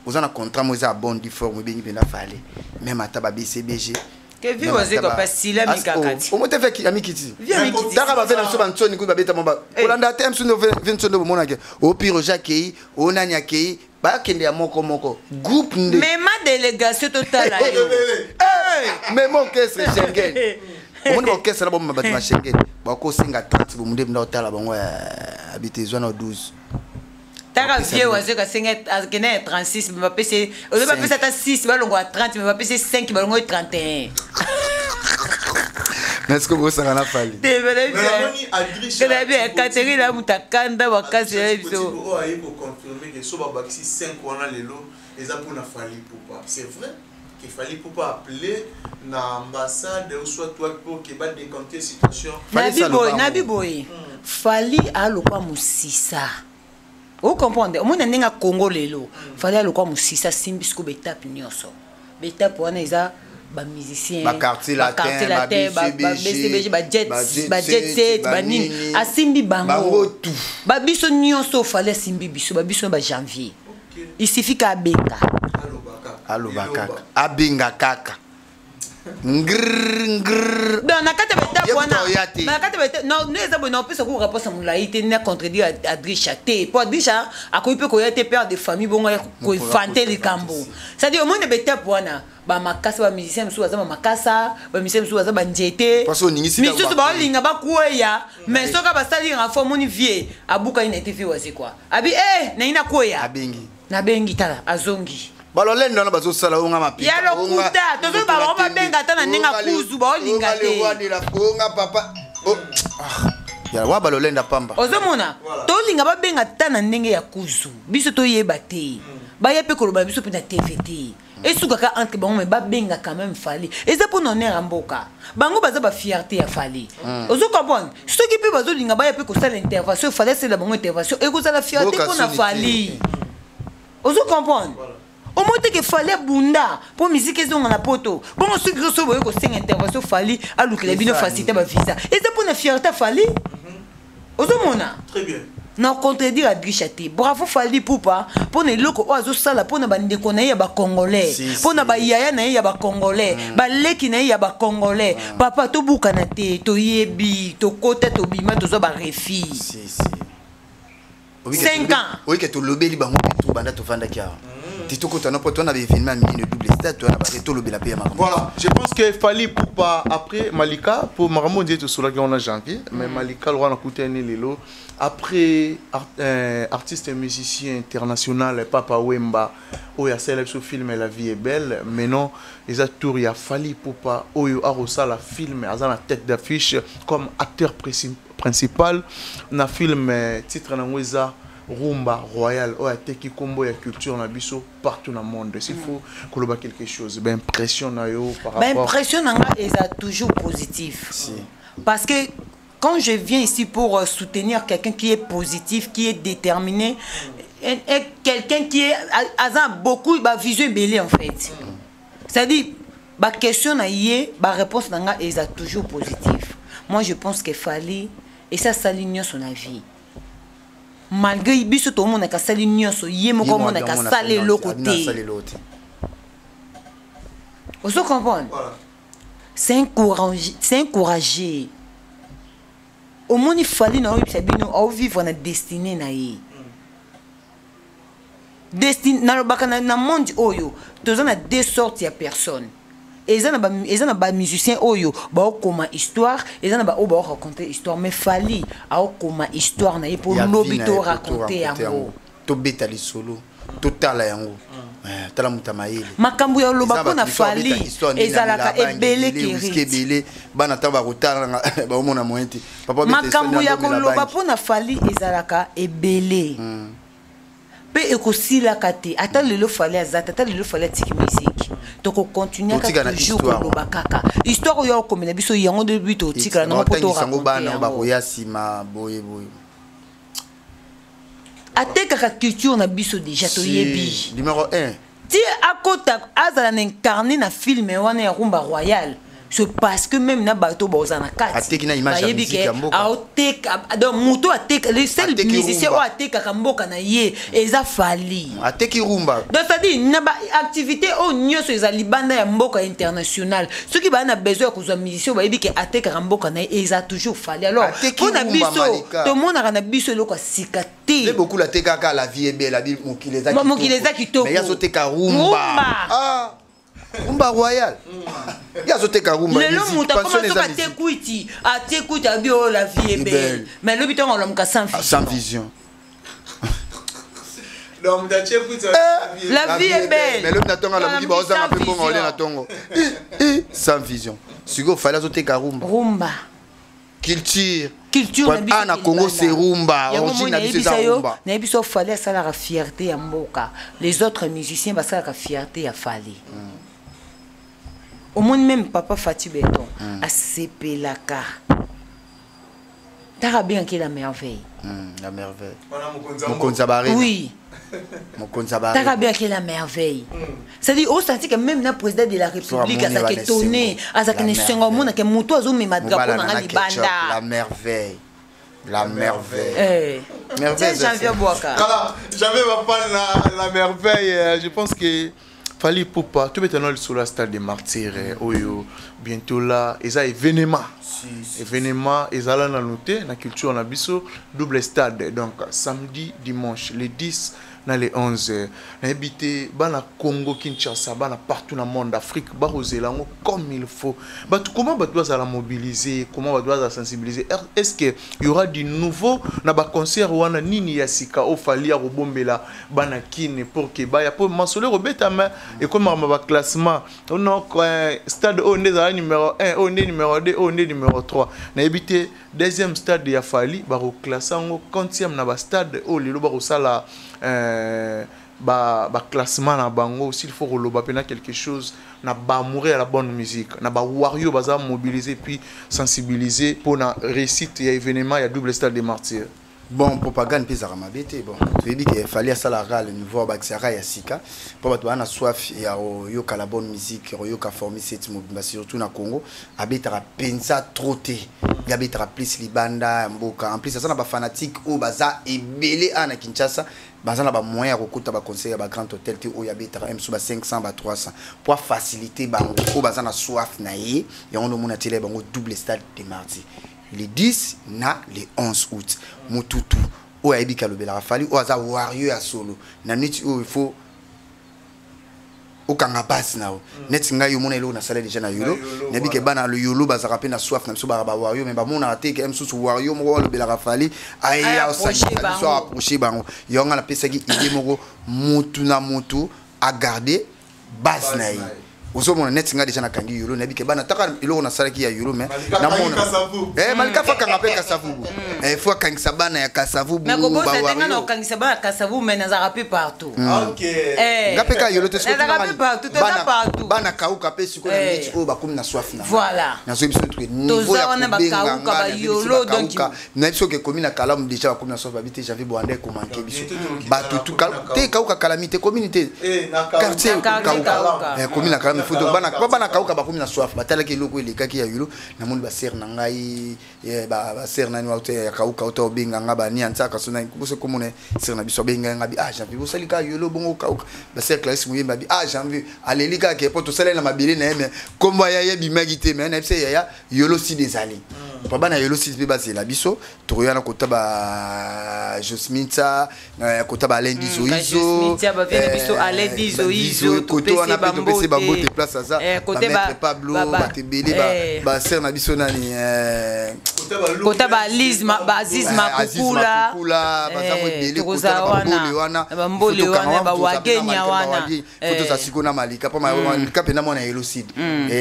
oza na contrat mo eza ya bonne due forme, obengi mpenza Fally, même ata ba BCBG. Ke vi wazeka pa sila mikakati. Omo te fe amikiti. Vi amikiti. Taka ba ve na biso ba ntsoni kuyi babeta mo ba. Kolanda te msu ndo ve ntsoni bomona ke o piro Jacques o nani akei bakende ya moko moko groupe nde. Mais ma délégation totala yo. Mais mon orchestre Schengen. Omoni ba orchestre na bomema bato ba Schengen. Bakosenga 30 bomunde mnda otala bango habité zwa na 12. Taka vieux wazeka asenga akende ya 36 mais bapesi oyo bapesi ata 6 balongwa 30 mais bapesi 5 balongwa 31. Mais est-ce que bosaka na Fally? Te banabi Catherine amuta kanda makasi na biso. Oyo aye koconfirme ke so babakisi 5 wana lelo eza mpona Fally Ipupa. C'est vrai qu'il fallait pour pas appeler na ambassade ou soit toi pour qu'il va décanter situation. Nabi boye. Fally alokwa musisa. Vous comprenez? Au moins ndenge Congo lelo. Fally alokwa musisa simbi siko betape nyonso. Betape wana eza ba musicien, ba quartier latin, ba BCBG, ba jet, ba jet set, ba nini, asimbi bango. Bango tout. Ba biso nyonso fallait asimbi biso, ba biso ba janvier. Il suffit qu'à benga. Aloba kaka. Abenga kaka. Ngrrr ngrrr. Donc na kati beta wana. Na kati beta non nous eza bon pesa ko rapport sa mulayi te na contredire Adrisha te. Po Adrisha akoyi pe koya te père de famille bongo ya ko vanter likambo. C'est-à-dire au monde beta wana ba makasa ba musicien musu baza ba makasa, ba musicien musu baza ba njete. Parce que oningisi misusu ba linga ba kweya, mais soka ba sali renfort moni vie abuka ina te vie wazi quoi. Abi eh na ina kweya. Abengi. Na bengi tala azongi. Balolendo wana bazosala onga mapika. Ya lokuta, tozo ba bango babenga ata na ndenge kuzu ba olinga te. Onga papa. Ya wa balolenda pamba. Ozomona, tolinga babenga ata na ndenge ya kuzu. Biso toyeba te. Baya pe koloba biso pe na TV te. Esukaka entre bango mais babenga quand même Fally. Eza po honneur ya mboka. Bango baza ba fierté ya Fally. Ozo comprendre? Soki pe bazolinga baya pe kosala intervention, Fally asala bango intervention, ekozala fierté po na Fally. Ozo comprendre? Au moins que fallait bunda pour musique ezonga na poto. Bon ceux qui sont boye ko senga intervention Fally a lukela bino facilité ba visa. Et ça pour na fierté Fally. Ozomona. Très bien. Na contredire Adrisha te. Bravo Fally Ipupa pour ne loko o azo sala pour na ba ndeko na ye ya ba congolais. Pour na ba yaya na ye ya ba congolais. Ba leki na ye ya ba congolais. Papa to buka na te, to yebi, to kota to bima to zo ba refi. Si si. 5 ans. Oui que to lobeli bango tout banda to fanda kia. Tito kota no poto na ba événement mini de double stade to na ba to lobela pe makambo. Voilà, je pense que Fally Ipupa après Malika pour makambo ndié to solaki on a janvier, mais Malika le roi na kuta ni lelo après artiste et musicien international Papa Wemba oyo a célèbre ce film La vie est belle, maintenant ils a tour ya Fally Ipupa oyo a rosala film aza na tête d'affiche comme acteur principal na film titre nango eza Rumba Royal oyo ateki kombo ya culture na biso partout dans le monde. S'il faut koloba quelque chose, ben impression na yo par rapport. Ben impression na nga eza toujours positif. Si. Parce que quand je viens ici pour soutenir quelqu'un qui est positif, qui est déterminé, et quelqu'un qui est a beaucoup ba vision belé en fait. C'est-à-dire ba question na ye, ba réponse na nga eza toujours positif. Moi je pense que Fally et ça sali son vie. Malgré biso to mona ka sali nyonso ye moko mona ka sali eloko te. Ozo comprendre? Voilà. C'est encouragé, c'est encouragé. Au moins il fallait na oyebisa bino au vivre na destinée na ye. Destinée na lobaka na monde oyo toza na deux sortes ya personnes. Eza na ba, eza na ba musicien oyo ba okoma histoire, eza na ba oyo ba raconter histoire, mais Fally a okoma histoire na ye po Ya lobi vie na to ye po to raconter raconter yango. yango. To beta lisolo, to tala yango. Tala muta mayele. Makambo ya loba Eza po na bato histoire Fally, beta histoire nini ezalaka ya Milabang, ebele ebele, ki whisky rite. ebele, bana ta ba kotala nga, ba omona moyen te. Papa beta histoire Makambo nini ya ya Milabang. koloba po na Fally ezalaka ebele. Pe ekosilaka te. Ata lelo Fally aza te, ata lelo Fally atiki musique. Toko continuer Totika na toujours histoire. koloba kaka. Histoire oyo okomela biso yango nde biso totikala nango po to Baotangisa yango raconter bana yango. bakoya nsima, boye, boye. Atekaka culture na biso déjà, Si, toyebi. Numéro 1. Ti akota azala na incarné na film wana ya Rumba Royal. C'est parce que même na bato baoza na kati Ateki na image ya bayebi musique ke ya mboka. aoteka, donc moto ateka, le seul Ateki musicien rumba. oyo atekaka mboka na ye eza Fally. Ateki rumba. Donc c'est-à-dire na baactivité oyo nyonso eza libanda ya mboka international, soki baa na besoin ya kozwa musicien oyo bayebi ke atekaka mboka na ye, eza toujours Fally. Alors Ateki mpo na rumba, biso Malika. tomonaka na biso eloko ya sika te. Nde bokulu atekaka la vie est belle, abi mokili eza Mokili eza kitoko. Mais ye azoteka rumba. Rumba. Ah, rumba royal, ye azoteka rumba. Lelo Musique, moto akoma pension soki eza atie musique. kwiti, atie kwiti, abi oyo la vie est Est belle, belle. mais lobi ntongo olamuka sans Ah, vision. sans vision. Donc moto atie kuti. La vie est belle. Mais lobi na ntongo alamuki, baozanga mpe mbongo olia na ntongo. Eh, eh, sans vision. Sikoyo Fally azoteka rumba. Rumba. Culture. Culture na biso. Ah, na Congo c'est rumba. Yango Origine moi na biso eza nayebisa yo, rumba. nayebi so Fally asalaka fierté ya mboka, les autres musiciens basalaka fierté ya Fally. Omoni même papa Fati Beton asepelaka taka abengaki la merveille. La merveille. Wana mokonzi ya Mokonzi ya barena. Oui. Mokonzi ya taka barena. abengaki la merveille, c'est-à-dire osenti que même na président de la République amoni azalaka wana étonné, esengo. azalaka La na esengo, merveille. amonaka moto azomema drapeau Mobala na nga na ketchup, la libanda. merveille, la merveille. Eh. Merveille, Tiens, ça, Janvier c'est- Bwaka. Voilà, jamais va pas la merveille. Je pense que Fally Ipupa, tout maintenant le sur la stade des Martyrs, oyo bientôt là, et ça événement. Événement, et ça là na noté, na culture na biso, double stade. Donc samedi, dimanche, les 10 na les 11. Na habité bana Congo Kinshasa, bana partout dans le monde, Afrique, ba rozela yango comme il faut. Bato comment bato bazala mobiliser, comment bato bazala sensibiliser? Est-ce que y aura du nouveau na ba concert wana, nini ya sika o Fally ya kobombela bana Kine pour que baya po masolo kobeta ma et comme ba classement ono stade oyo nde ezala numéro 1, oyo nde numéro 2, oyo nde numéro 3. Nayebi te deuxième stade ya Fally bakoclasse yango quantième na bastade oyo lelo bakosala ba classement na bango. S'il faut koloba mpena quelque chose na baamoureux ya la bonne musique, na bawario baza mobiliser puis sensibiliser mpona réussite ya événement ya double stade des Martyrs. Bon, propagande mpe ezalaka mabe te. Bon, toyebi ke Fally asalaka le nouveau, abakisaka ya sika mpo bato baa na soif ya koyoka la bonne musique, ya koyoka Formule 7 mobimba. Surtout na Congo abetaka mpenza trop te, ye abetaka plus libanda ya mboka. En plus aza na bafanatique oyo baza ebele awa na Kinshasa, baza na bamoyen ya kokota baconcert ya bagrand hôtel te oyo abetaka mosusu ba 500, ba 300. Po afacilité bango oyo baza na soif na ye, yango nde omona tiela bango double stade de Martyrs le 10 na le 11 août. Motutu oyo ayebi ke alobelaka Fally, oyo aza wario ya solo na neti oyo, il faut okanga base na yo. Neti ngai omona eloko nasala déjà na Yolo, nayebi ke bana Yolo bazalaka mpe na soif na biso, baka bawario, mais bamonaka te ke mosusu wario moko alobelaka Fally aya osangisa biso, approche bango. Yango ngai napesaki idée moko, mutu na mutu agarde base na ye. Ozomona neti ngai déjà nakangi Yolo, nayebi ke bana taka eloko nasalaki ya Yolo, mais namona Malika fo akanga mpe Kasavubu, fo akangisa bana ya Kasavubu. Okangisa bana ya Kasavubu, mais nazalaka mpe partout. Nga mpe ka Yolo te. Bana Bana kauka mpe sikoyo na neti oyo bakomi na soif na Voilà. Nazoyebi biso truc niveau ya kobenga nga na biso ke ekomi na Kalamu déjà, bakomi na soif, babi te Janvier Bwanda ekomanke biso bato te. Kauka Kalami te, commune te, quartier Kauka ekomi na Kalamu. Foto bana bana kauka bakomi na soif, batalaki eloko elekaki ya Yolo. Namoni basere na ngai, basere nani wauta ya kauka auta obenga nga bani antiaka so nani boso komona sere na biso abenga nga bi: "Ah Janvier, bosali kaka Yolo bongo kauka." Basere Clarisse Moyemba bi: "Ah Janvier, aleli kaka ke po tosali na mabele na ye, mais kombo ya ye bimaki te." Mais na biso yaya Yolo sud ezali pa bana Yolo sud mpe bazela biso. Tokoya na kota ba Josminta, kota ba Alain Dizoizo, kote wana mpe topesi bambote place aza bamaître Pablo, bato ebele, basere na biso nani. Kota baaziz Makukula. Baza mo ebele. Kota bambole wana, bambole wana, bawagenya wana. Fo toza sikoyo na Malika, mpo Malika mpenza mwana Yolo Sud.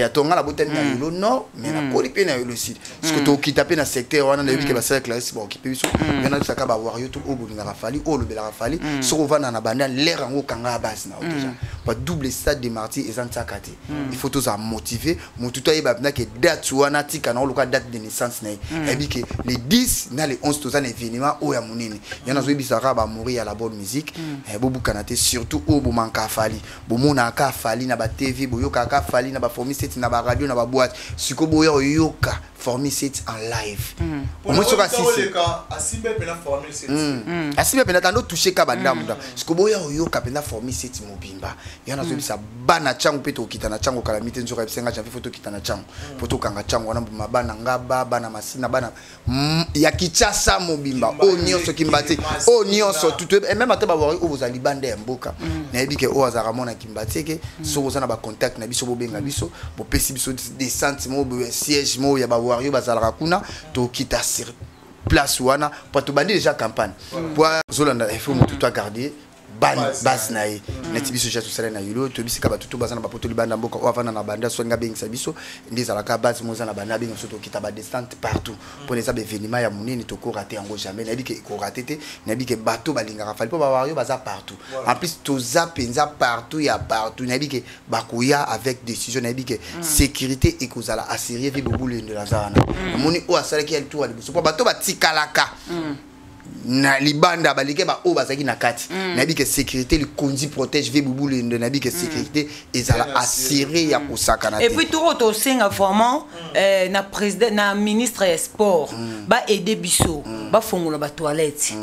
Atonga na botami na Yolo Nord, mais nakoli mpe na Yolo Sud. Siko tokita mpe na secteur wana, nayebi ke basala Clarisse baokipe biso. Nga nayebisaka bawario to oyo bolingaka Fally, oyo olobelaka Fally, soki ovanda na banda lere yango, okanga ya base na yo déjà ba double stade de Martyr eza ntiaka te. Il faut tozala motivé, motu to ayeba mpena ke date wana atika na oluka date de naissance na ye. Ayebi ke le 10 na le 11 toza na événement oyo ya monene. Ya nazoyebisa kaka bamori ya la bonne musique, bobukana te, surtout oyo bomanka Fally, bomonaka Fally na batv, boyokaka Fally na baformi 7, na baradio, na baboîte. Sikoyo boya oyoka Formule 7 en live. Omoi soki asisi asimbe mpena Formule 7. Asimbe mpenza, tando touche ka bandambu nda. Sikoyo boya oyoka mpenza Formule 7 mobimba. Ya nazoyebisa bana ntango mpe tokokita na ntango kala mite nzoka yebisenga janvier fo tokita na ntango mpo tokanga ntango wana mbuma, bana Ngaba, bana Masina, bana ya Kinshasa mobimba, oyo nyonso Kimba te, oyo nyonso tutu, et même ata bawari oyo bozala libanda ya mboka. Nayebi ke oyo azalaka mwana Kimba te, ke soki oza na bacontact na biso, bobenga biso, bopesi biso descente moko boye, siège moko ya bawari oyo bazalaka kuna, tokita sur place wana po tobandi déjà campagne po ozolanda. Il faut motu to agarde base na ye neti biso ja tosala na yolo, toyebisika bato to baza na bapoto, libanda mboka, oyo avanda na banda, so alingi abengisa biso, nde ezalaka base mo eza na banda, abenga biso, tokita badescente partout mpona eza baévénement ya monene, tokorater yango jamais. Nayebi ke ekorater te, nayebi ke bato balingaka Fally mpo bawario baza partout. En plus toza mpenza partout ya partout. Nayebi ke bakoya avec décision, nayebi ke sécurité ekozala assuré. Vi bobulu aza wana, omoni oyo asalaki ya tour ya liboso mpo bato batikalaka na libanda, balike baoyo bazalaki na kati. Nayebi ke sécurité likonzi protège ve bubulu endo. Nayebi ke sécurité ezala assuré ya kosakana. Et puis toko tosenga vraiment na président, na ministre ya sport, baaider biso, bafongola batoilette.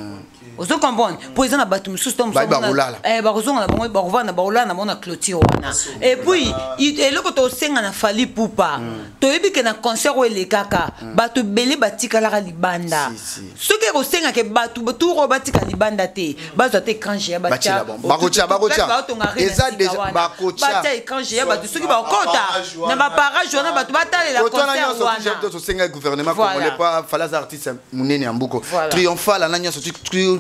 Ozo comprendre, mpo eza na bato mosusu to bakozonga na bango, bakovanda, bakolala na bango na clôture wana. Et puis eloko tosenga na Fally Ipupa, toyebi ke na concert oyo elekaka, bato ebele batikalaka libanda. Soki ekosengaka bato tour oyo batika libanda te, bazwa te écran géant, batia écran géant, bato soki bakota na baparage wana, bato batalela concert wana. Tosenga gouvernement congolais po Fally aza artiste monene ya mbuko triomphal ana nyonso.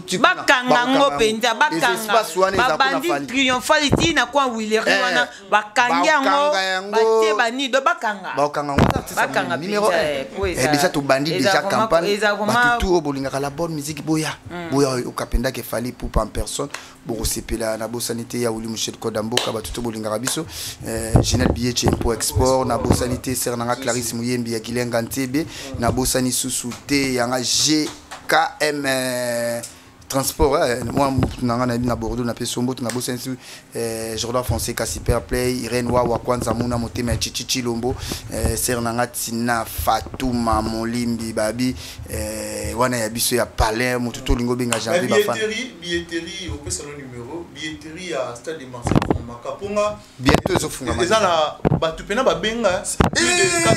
Bakanga yango mpenza, bakanga babandi triomphal ntina kwa wileri wana, bakangi yango, batie banido, bakanga. Bakanga yango numéro 1. Déjà tobandi déjà campagne. Bato tu oyo bolingaka la bonne musique, boya, boya okapendaka Fally Ipupa en personne, bokosepela. Nabosani te ya Wili Michel Koda mboka, bato to bolingaka biso, Genel Bieche Impo Export. Nabosani te sere nanga Clarisse Muyembi ya Gilenga Ntebe. Nabosani susu te yanga GKM transport, mwa mutu na nga nayebi na Bordeaux, napesi yo mbote. Nabosani su Jordan Fonseca, Super Play, Irene Wawa Kwanza, muna motema ya Chichi Chilombo, sere na nga Tina Fatuma Molimbi babi, wana ya biso ya palais, motu to olingi obenga Janvier Bafana. Billetterie, opesa no numéro billetterie ya Stade de Marseille maka mponga. Bientôt ezofungama. Eza na bato mpena babenga.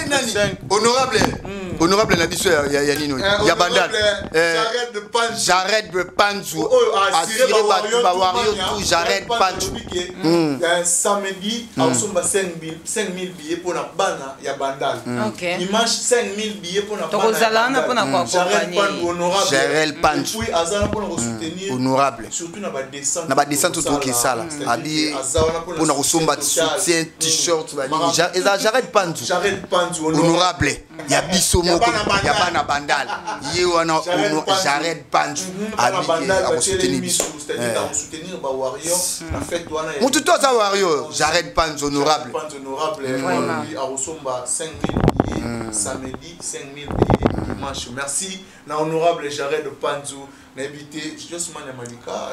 Nani, honorable, honorable na biso ya nini ya Bandal, Jared Panzu, assuré bato bawario tout, Jared Panzu. Samedi akosomba 5000 billets mpona bana ya Bandal, dimanche 5000 billets mpona Tokozala wana mpona koaccompagner. Jared Panzu. Aza wana mpona kosoutenir. Honorable. Surtout na badescente. Na badescente tokesala abi mpona kosomba soutien, t-shirt, eza Jared Panzu. Jared Panzu. Honorable ya biso moko ya bana Bandal, ye wana Jared Panzu abiki akosoutenir biso. Motu to aza wario, Jared Panzu honorable. Honorable akosomba 5000 billets samedi, 5000 billets dimanche. Merci na honorable Jared Panzu. Nayebi te, Josman ya Malika,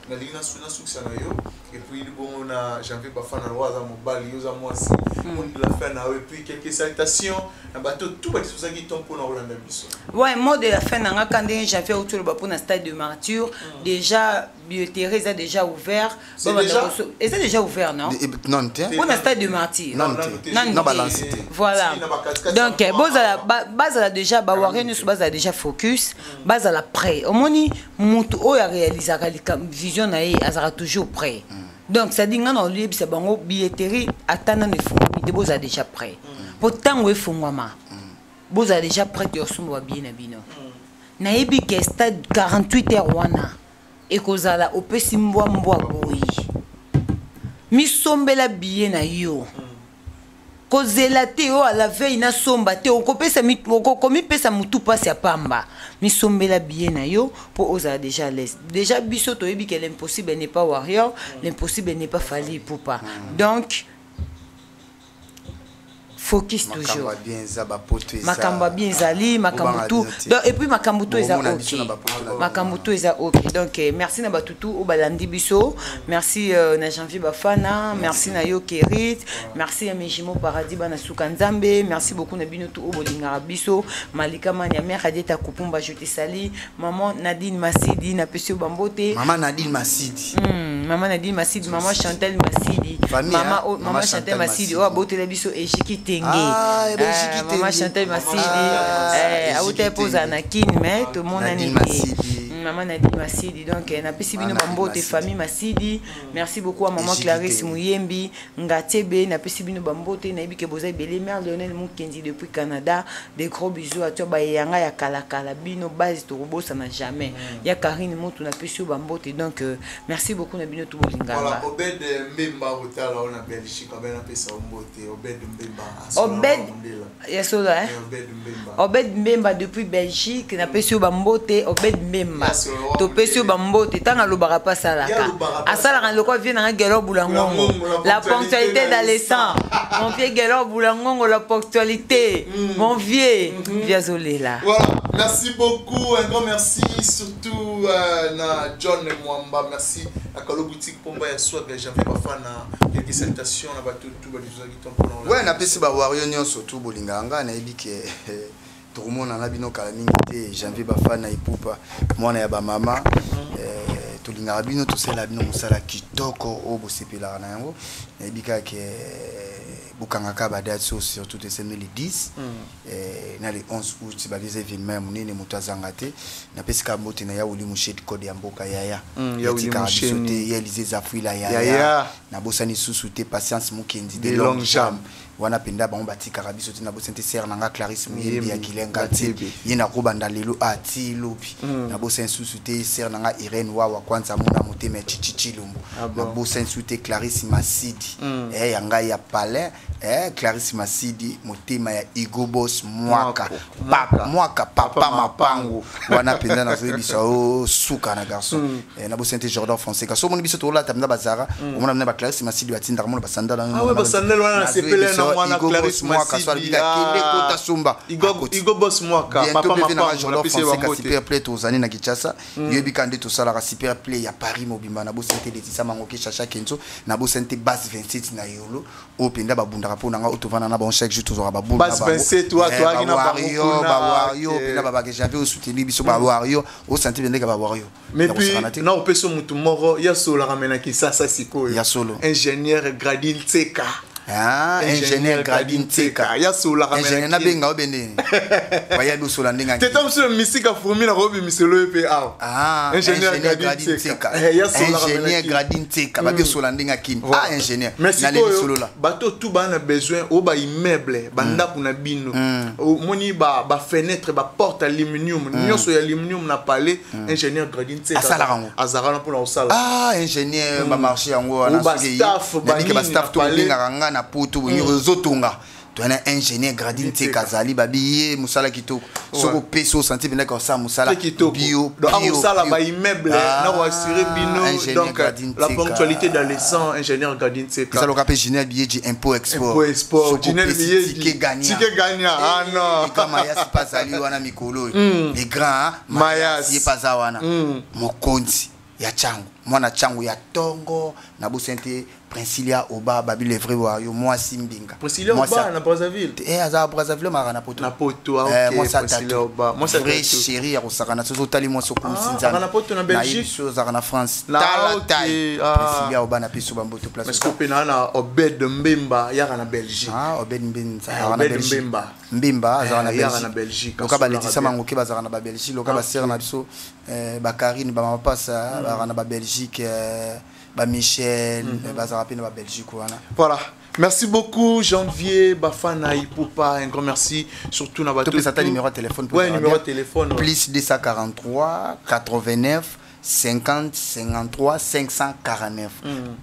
nalingi nasukisa na yo et puis bongo na Janvier Bafana roi, aza mobali, yo oza mwasi, mot de la fin na yo et puis quelques salutations na bato tout badisposaki to mpona kolanda biso. Ouais, mot de la fin na nga ka ndenge Janvier auti oloba mpona Stade de Martyr, déjà billetterie eza déjà ouvert. Eza déjà ouvert, non? Non te. Mpona Stade de Martyr. Non te, non, balance te. Voilà, donc bozala, bazala déjà, bawario nyonso bazala déjà focus, bazala prêt. Omoni motu oyo aréalisaka vision na ye azalaka toujours prêt. Donc c'est-à-dire nga na oyebisa bango, billetterie ata nano efungwami te, bozala déjà prêt mpo ntango efungwama, bozala déjà prêt te osomba babillet na bino. Nayebi ke stade 48 heures wana ekozala opesi mbwa mbwa boye, misombela billet na yo, kozela te oyo à la veille nasomba te, okopesa okomipesa motu mpasi ya pamba. Misombela billet na yo mpo ozala déjà à l'aise. Déjà biso toyebi ke l'impossible n'est pas warrior, l'impossible n'est pas Fally Ipupa. Donc Focus toujours. Makambo ya bien ezali, makambo tout. Donc et puis makambo tout eza ok, makambo tout eza ok. Donc eh, merci na bato tout oyo balandi biso. Merci na Janvier Bafana, merci na yo Kerit, merci ya Mejimo Paradis, bana suka Nzambe. Merci beaucoup na bino tout oyo bolingaka biso. Malika Mania, mère Adeta Kupumba, je te salue. Maman Nadine Masidi, napesi yo bambote. Maman Nadine Masidi. Maman Nadine Masidi, maman Chantal Masidi. Famille, mama, hein? Oh, mama Maman Chantal Chantal Masidi Masidi. oyo abotela biso Ejiki Tenge. Ah, eh ben, Ejiki Maman Tenge. Chantal Masidi, Ah, Ejiki auta epoza Tenge. na Kin, mais tomonani Nadine te. Masidi. Maman Nadine Masidi, donc napesi bino Maman Nadine bambote Masidi. famille Masidi. Merci beaucoup à maman Ejiki Clarisse Tenge. Muyembi Ngatebe, napesi bino bambote, nayebi ke boza ebele. Mère Lionel Mukendi depuis Canada, des gros bisous à toi, bayanga ya kalakala bino base tokobosana jamais. Ya Karine Mutu, napesi yo bambote. Donc merci beaucoup na bino tout bolinganga. Voilà, Obed Mbemba otala ona Belgique, abe napesa yo mbote, Obed Mbemba. Obed ya solo, hein? Eh, Obed Mbemba. Obed Mbemba depuis Belgique, napesi yo bambote. Obed Mbemba. Ya solo, wa Topesi yo mondele. bambote. Ntango alobaka mpe asalaka. Ya alobaka mpe Asalaka lokwa vie nanga Gelor Bulangongo. Bulangongo, la La ponctualité ponctualité dans les sangs. Mon vieux Gelor Bulangongo, la ponctualité. Mon vieux, vieux azolela. Voilà, merci beaucoup, un grand merci surtout na John Mwamba, merci à Kalo Boutique Pomba ya Swag, Janvier Bafana, quelques salutations na bato tout ba diffusaki temps pour Ouais, napesi bawario nyonso tu bolingaka nga, nayebi ke tokomona na bino kala mingi te. Janvier Bafana Epupa, mwana ya bamama, tolingaka bino, tosala bino mosala kitoko oyo bosepelaka na yango. Nayebi kaka ke bokangaka badate oyo, surtout tosemeli le 10 na le 11 août, babieza événement ya monene, moto azanga te. Napesi kaka mbote na Yawoli Mushedi, code ya mboka, yaya. Ya Willy Yatikaka biso Musheni. te, ya Elize Zafuila, yaya. Yaya. Nabosani susu te Patience Mokendi De de Long Long Jam. Jam wana mpenza, bango batikaka biso te. Nabosani te sere na nga Clarisse Muyembi ya Muyembi, Kilenga te. Gatebe. Ye nakobanda lelo ati lobi. Nabosani susu te sere na nga Irene Wawa Kwanza, mona motema ya Chichi Chilombo. Ah bon. Nabosani susu te Clarisse Masidi, ya ngai ya palais, Clarisse Masidi, motema ya Igo Bos Mwaka. Mwaka. Mwaka papa. Papa. Mapango wana mpenza, nazoyebisa o suka na garçon. Nabosani te Jordan Fonseca. So omoni biso tolata mpenza bazara, omona mpenza baclarisse Masidi batindaka mona basandala. Ah ouais, basandale wana nasepele na mwana Clarisse Masidi. Kende Ah. kota somba. Igo Boss Mwaka, Bientôt papa mpe na Mapango, Jordan napesi ye Fonseca. bambote. Super Play, tozali na Kinshasa, yoyebi ka nde tosalaka Super Play ya Paris mobimba. Nabosani te Letisa Mangoke, Chacha Kenzo. Nabosani te Base 27 na Yolo, oyo mpenza babundaka mpo na nga, oyo tovanda na bango chaque jour, tozwaka babulu. Base 27, wa toyaki na bango kuna, Bawario ok. mpenza babake Janvier osoutenir biso, bawario osanti mpe ndenge bawario Mais ya puis kosakana te. na opesi motu moko ya solaka me na Kisasa sikoyo. Ya solo. Ingénieur Gradin Tseka. Ah, ingénieur Gradin Tseka. Ya solaka me na Ingénieur Kin. nabenga obe ndeni bayabi osola ndenge Te ta mosusu misika fourmi na kobimiselo ye mpe awa. Ah, Ingénieur ingénieur Gradin Gradin Tseka. Tseka. Eh, ya solaka me na Ingénieur Kin. Gradin Tseka, babi osola ndenge akini. Voilà. Ah, ingénieur. Mais Naleli sikoyo solola. bato tu baa na besoin oyo baimmeuble, bandako na bino, omoni bafenêtre, baporte aluminium, nyonso ya aluminium na palais, ingénieur Gradin Tseka Asalaka yango. azalaka na mpona kosala. Ah, ingénieur, bamarché yango wana. Ou ba soki staff, nabike banini bastaff na to palais. obengaka nga na poto bongi ozotonga, toyana ingénieur Gradin Tseka azali, babi ye mosala kitoko. Soki opesi osanti mpendaka osala mosala Très kitoko. bio. Donc Bio, akosala bio. baimmeuble Ah, na koassure bino. ingénieur Donc Gradin la Tseka. ponctualité dans les sangs, ingénieur Gradin Tseka. Ezaloka mpe Ginel Biyeji, impôt export. Impôt export, Soki Ginel opesi Biyeji. ticket gagnant. Ticket gagnant, ah non. Les grands Mayas mpe azali wana mikolo oyo, les grands Mayas. ye mpe aza wana, mokonzi ya Ntango, mwana Ntango ya ntongo. Nabosani te Princilia Oba, babi le vrai wayo, mwasi mbinga. Priscilla Mwasi Oba na Brazzaville. Aza Brazzaville, maka na poto. Na poto, ah, Eh, ok, mwasi ya Priscilla tatu. Oba. Mwasi ya Vrai tatu. chéri ya kosakana. Soki otali mwasi okomisi Ah, Nzambe. aka na poto na Belgique? Nayebi so ozalaka na France. Na, Tala ok, tai ah. Princilia Oba, na biso bamboto place. Mais sikoyo mpe naa na Obed Mbemba yaka na Belgique. Ah, Obed Mbemba Eh, azalaka na Obed Belgique. Mbemba. Mbemba azalaka na Eh, yaka na Belgique. Belgique, Loka asolaka baletisa bien. mangoke bazalaka na babelgique, loka basere na biso, bakarine, bamapasa bazalaka na babelgique, bamichel bazalaka mpe na babelgique wana. Voilà. Merci beaucoup, Janvier Bafana Ipupa. Un grand merci. Surtout na bato. Topesa ata numéro ya téléphone po Ouais, ezala numéro bien. de téléphone. Ouais. Plus 243 89 50 53 549,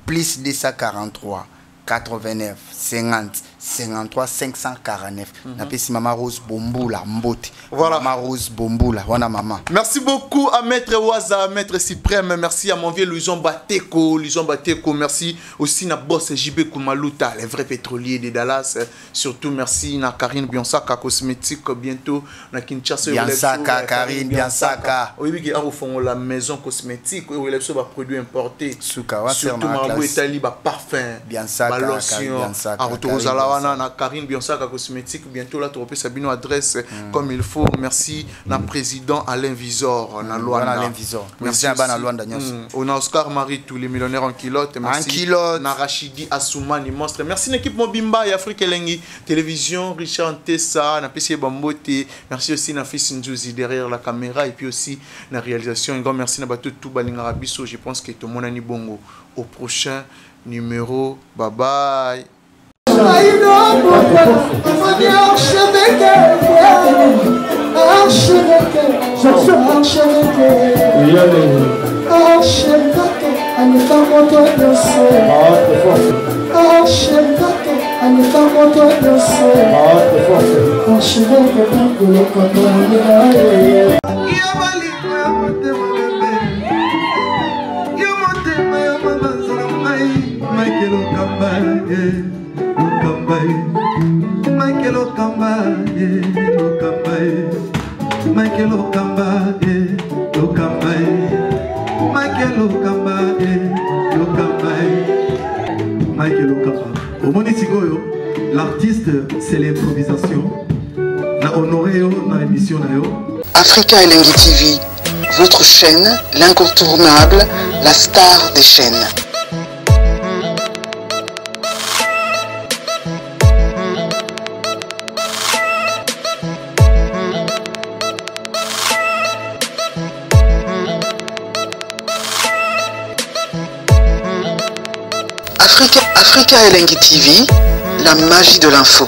plus 243 89 50. 53 549. Napesi mama Rose Bombula mbote. Voilà. Mama Rose Bombula wana mama. Merci beaucoup à Maître Waza, Maître Suprême. Merci à mon vieux Louison Bateko. Louison Bateko, merci aussi na boss JB Kumaluta, les vrais pétroliers de Dallas. Surtout merci na Karine Biansaka Cosmétique, bientôt na Kinshasa. Biansaka, Karine Biansaka. Oui, oui, au fond la maison cosmétique, où il y a des produits importés. Suka, wa Surtout faire ma Marabout classe. Italie, ba parfum, Biansaka, ba Karine lotion. Biansaka, Ah, retour aux Karine Alawana, na Karine Biansaka Cosmétique, bientôt là, tu repères Sabino adresse comme il faut. Merci na président Alain Visor, na Luanda. Wana Alain Visor. Merci Président ya bana aussi. Luanda nyonso. On a Oscar Marie, tous les millionnaires en culotte. Merci. En culotte. Na Rachidi Assoumani, monstre. Merci l'équipe Mobimba et Afrique Elengi. Télévision, Richard Tessa, na PC Bambote. Merci aussi na Fils Nzouzi derrière la caméra et puis aussi na réalisation. Un grand merci na bato tout balingara biso. Je pense que tout le monde a bongo. Au prochain numéro. Bye bye. Yo bolingo ya motema bebe, yo motema ya mabanza na ngai, Michael Okamba ye, Okamba ye, Michael Okamba ye, Okamba ye, Michael Okamba ye, Okamba ye, Michael Okamba ye, Okamba ye, Michael Okamba. Omoni sikoyo, l'artiste, c'est l'improvisation. Na honoré yo na émission na yo. Africa Elengi TV, votre chaîne, l'incontournable, la star des chaînes. Africa Elengi TV, la magie de l'info.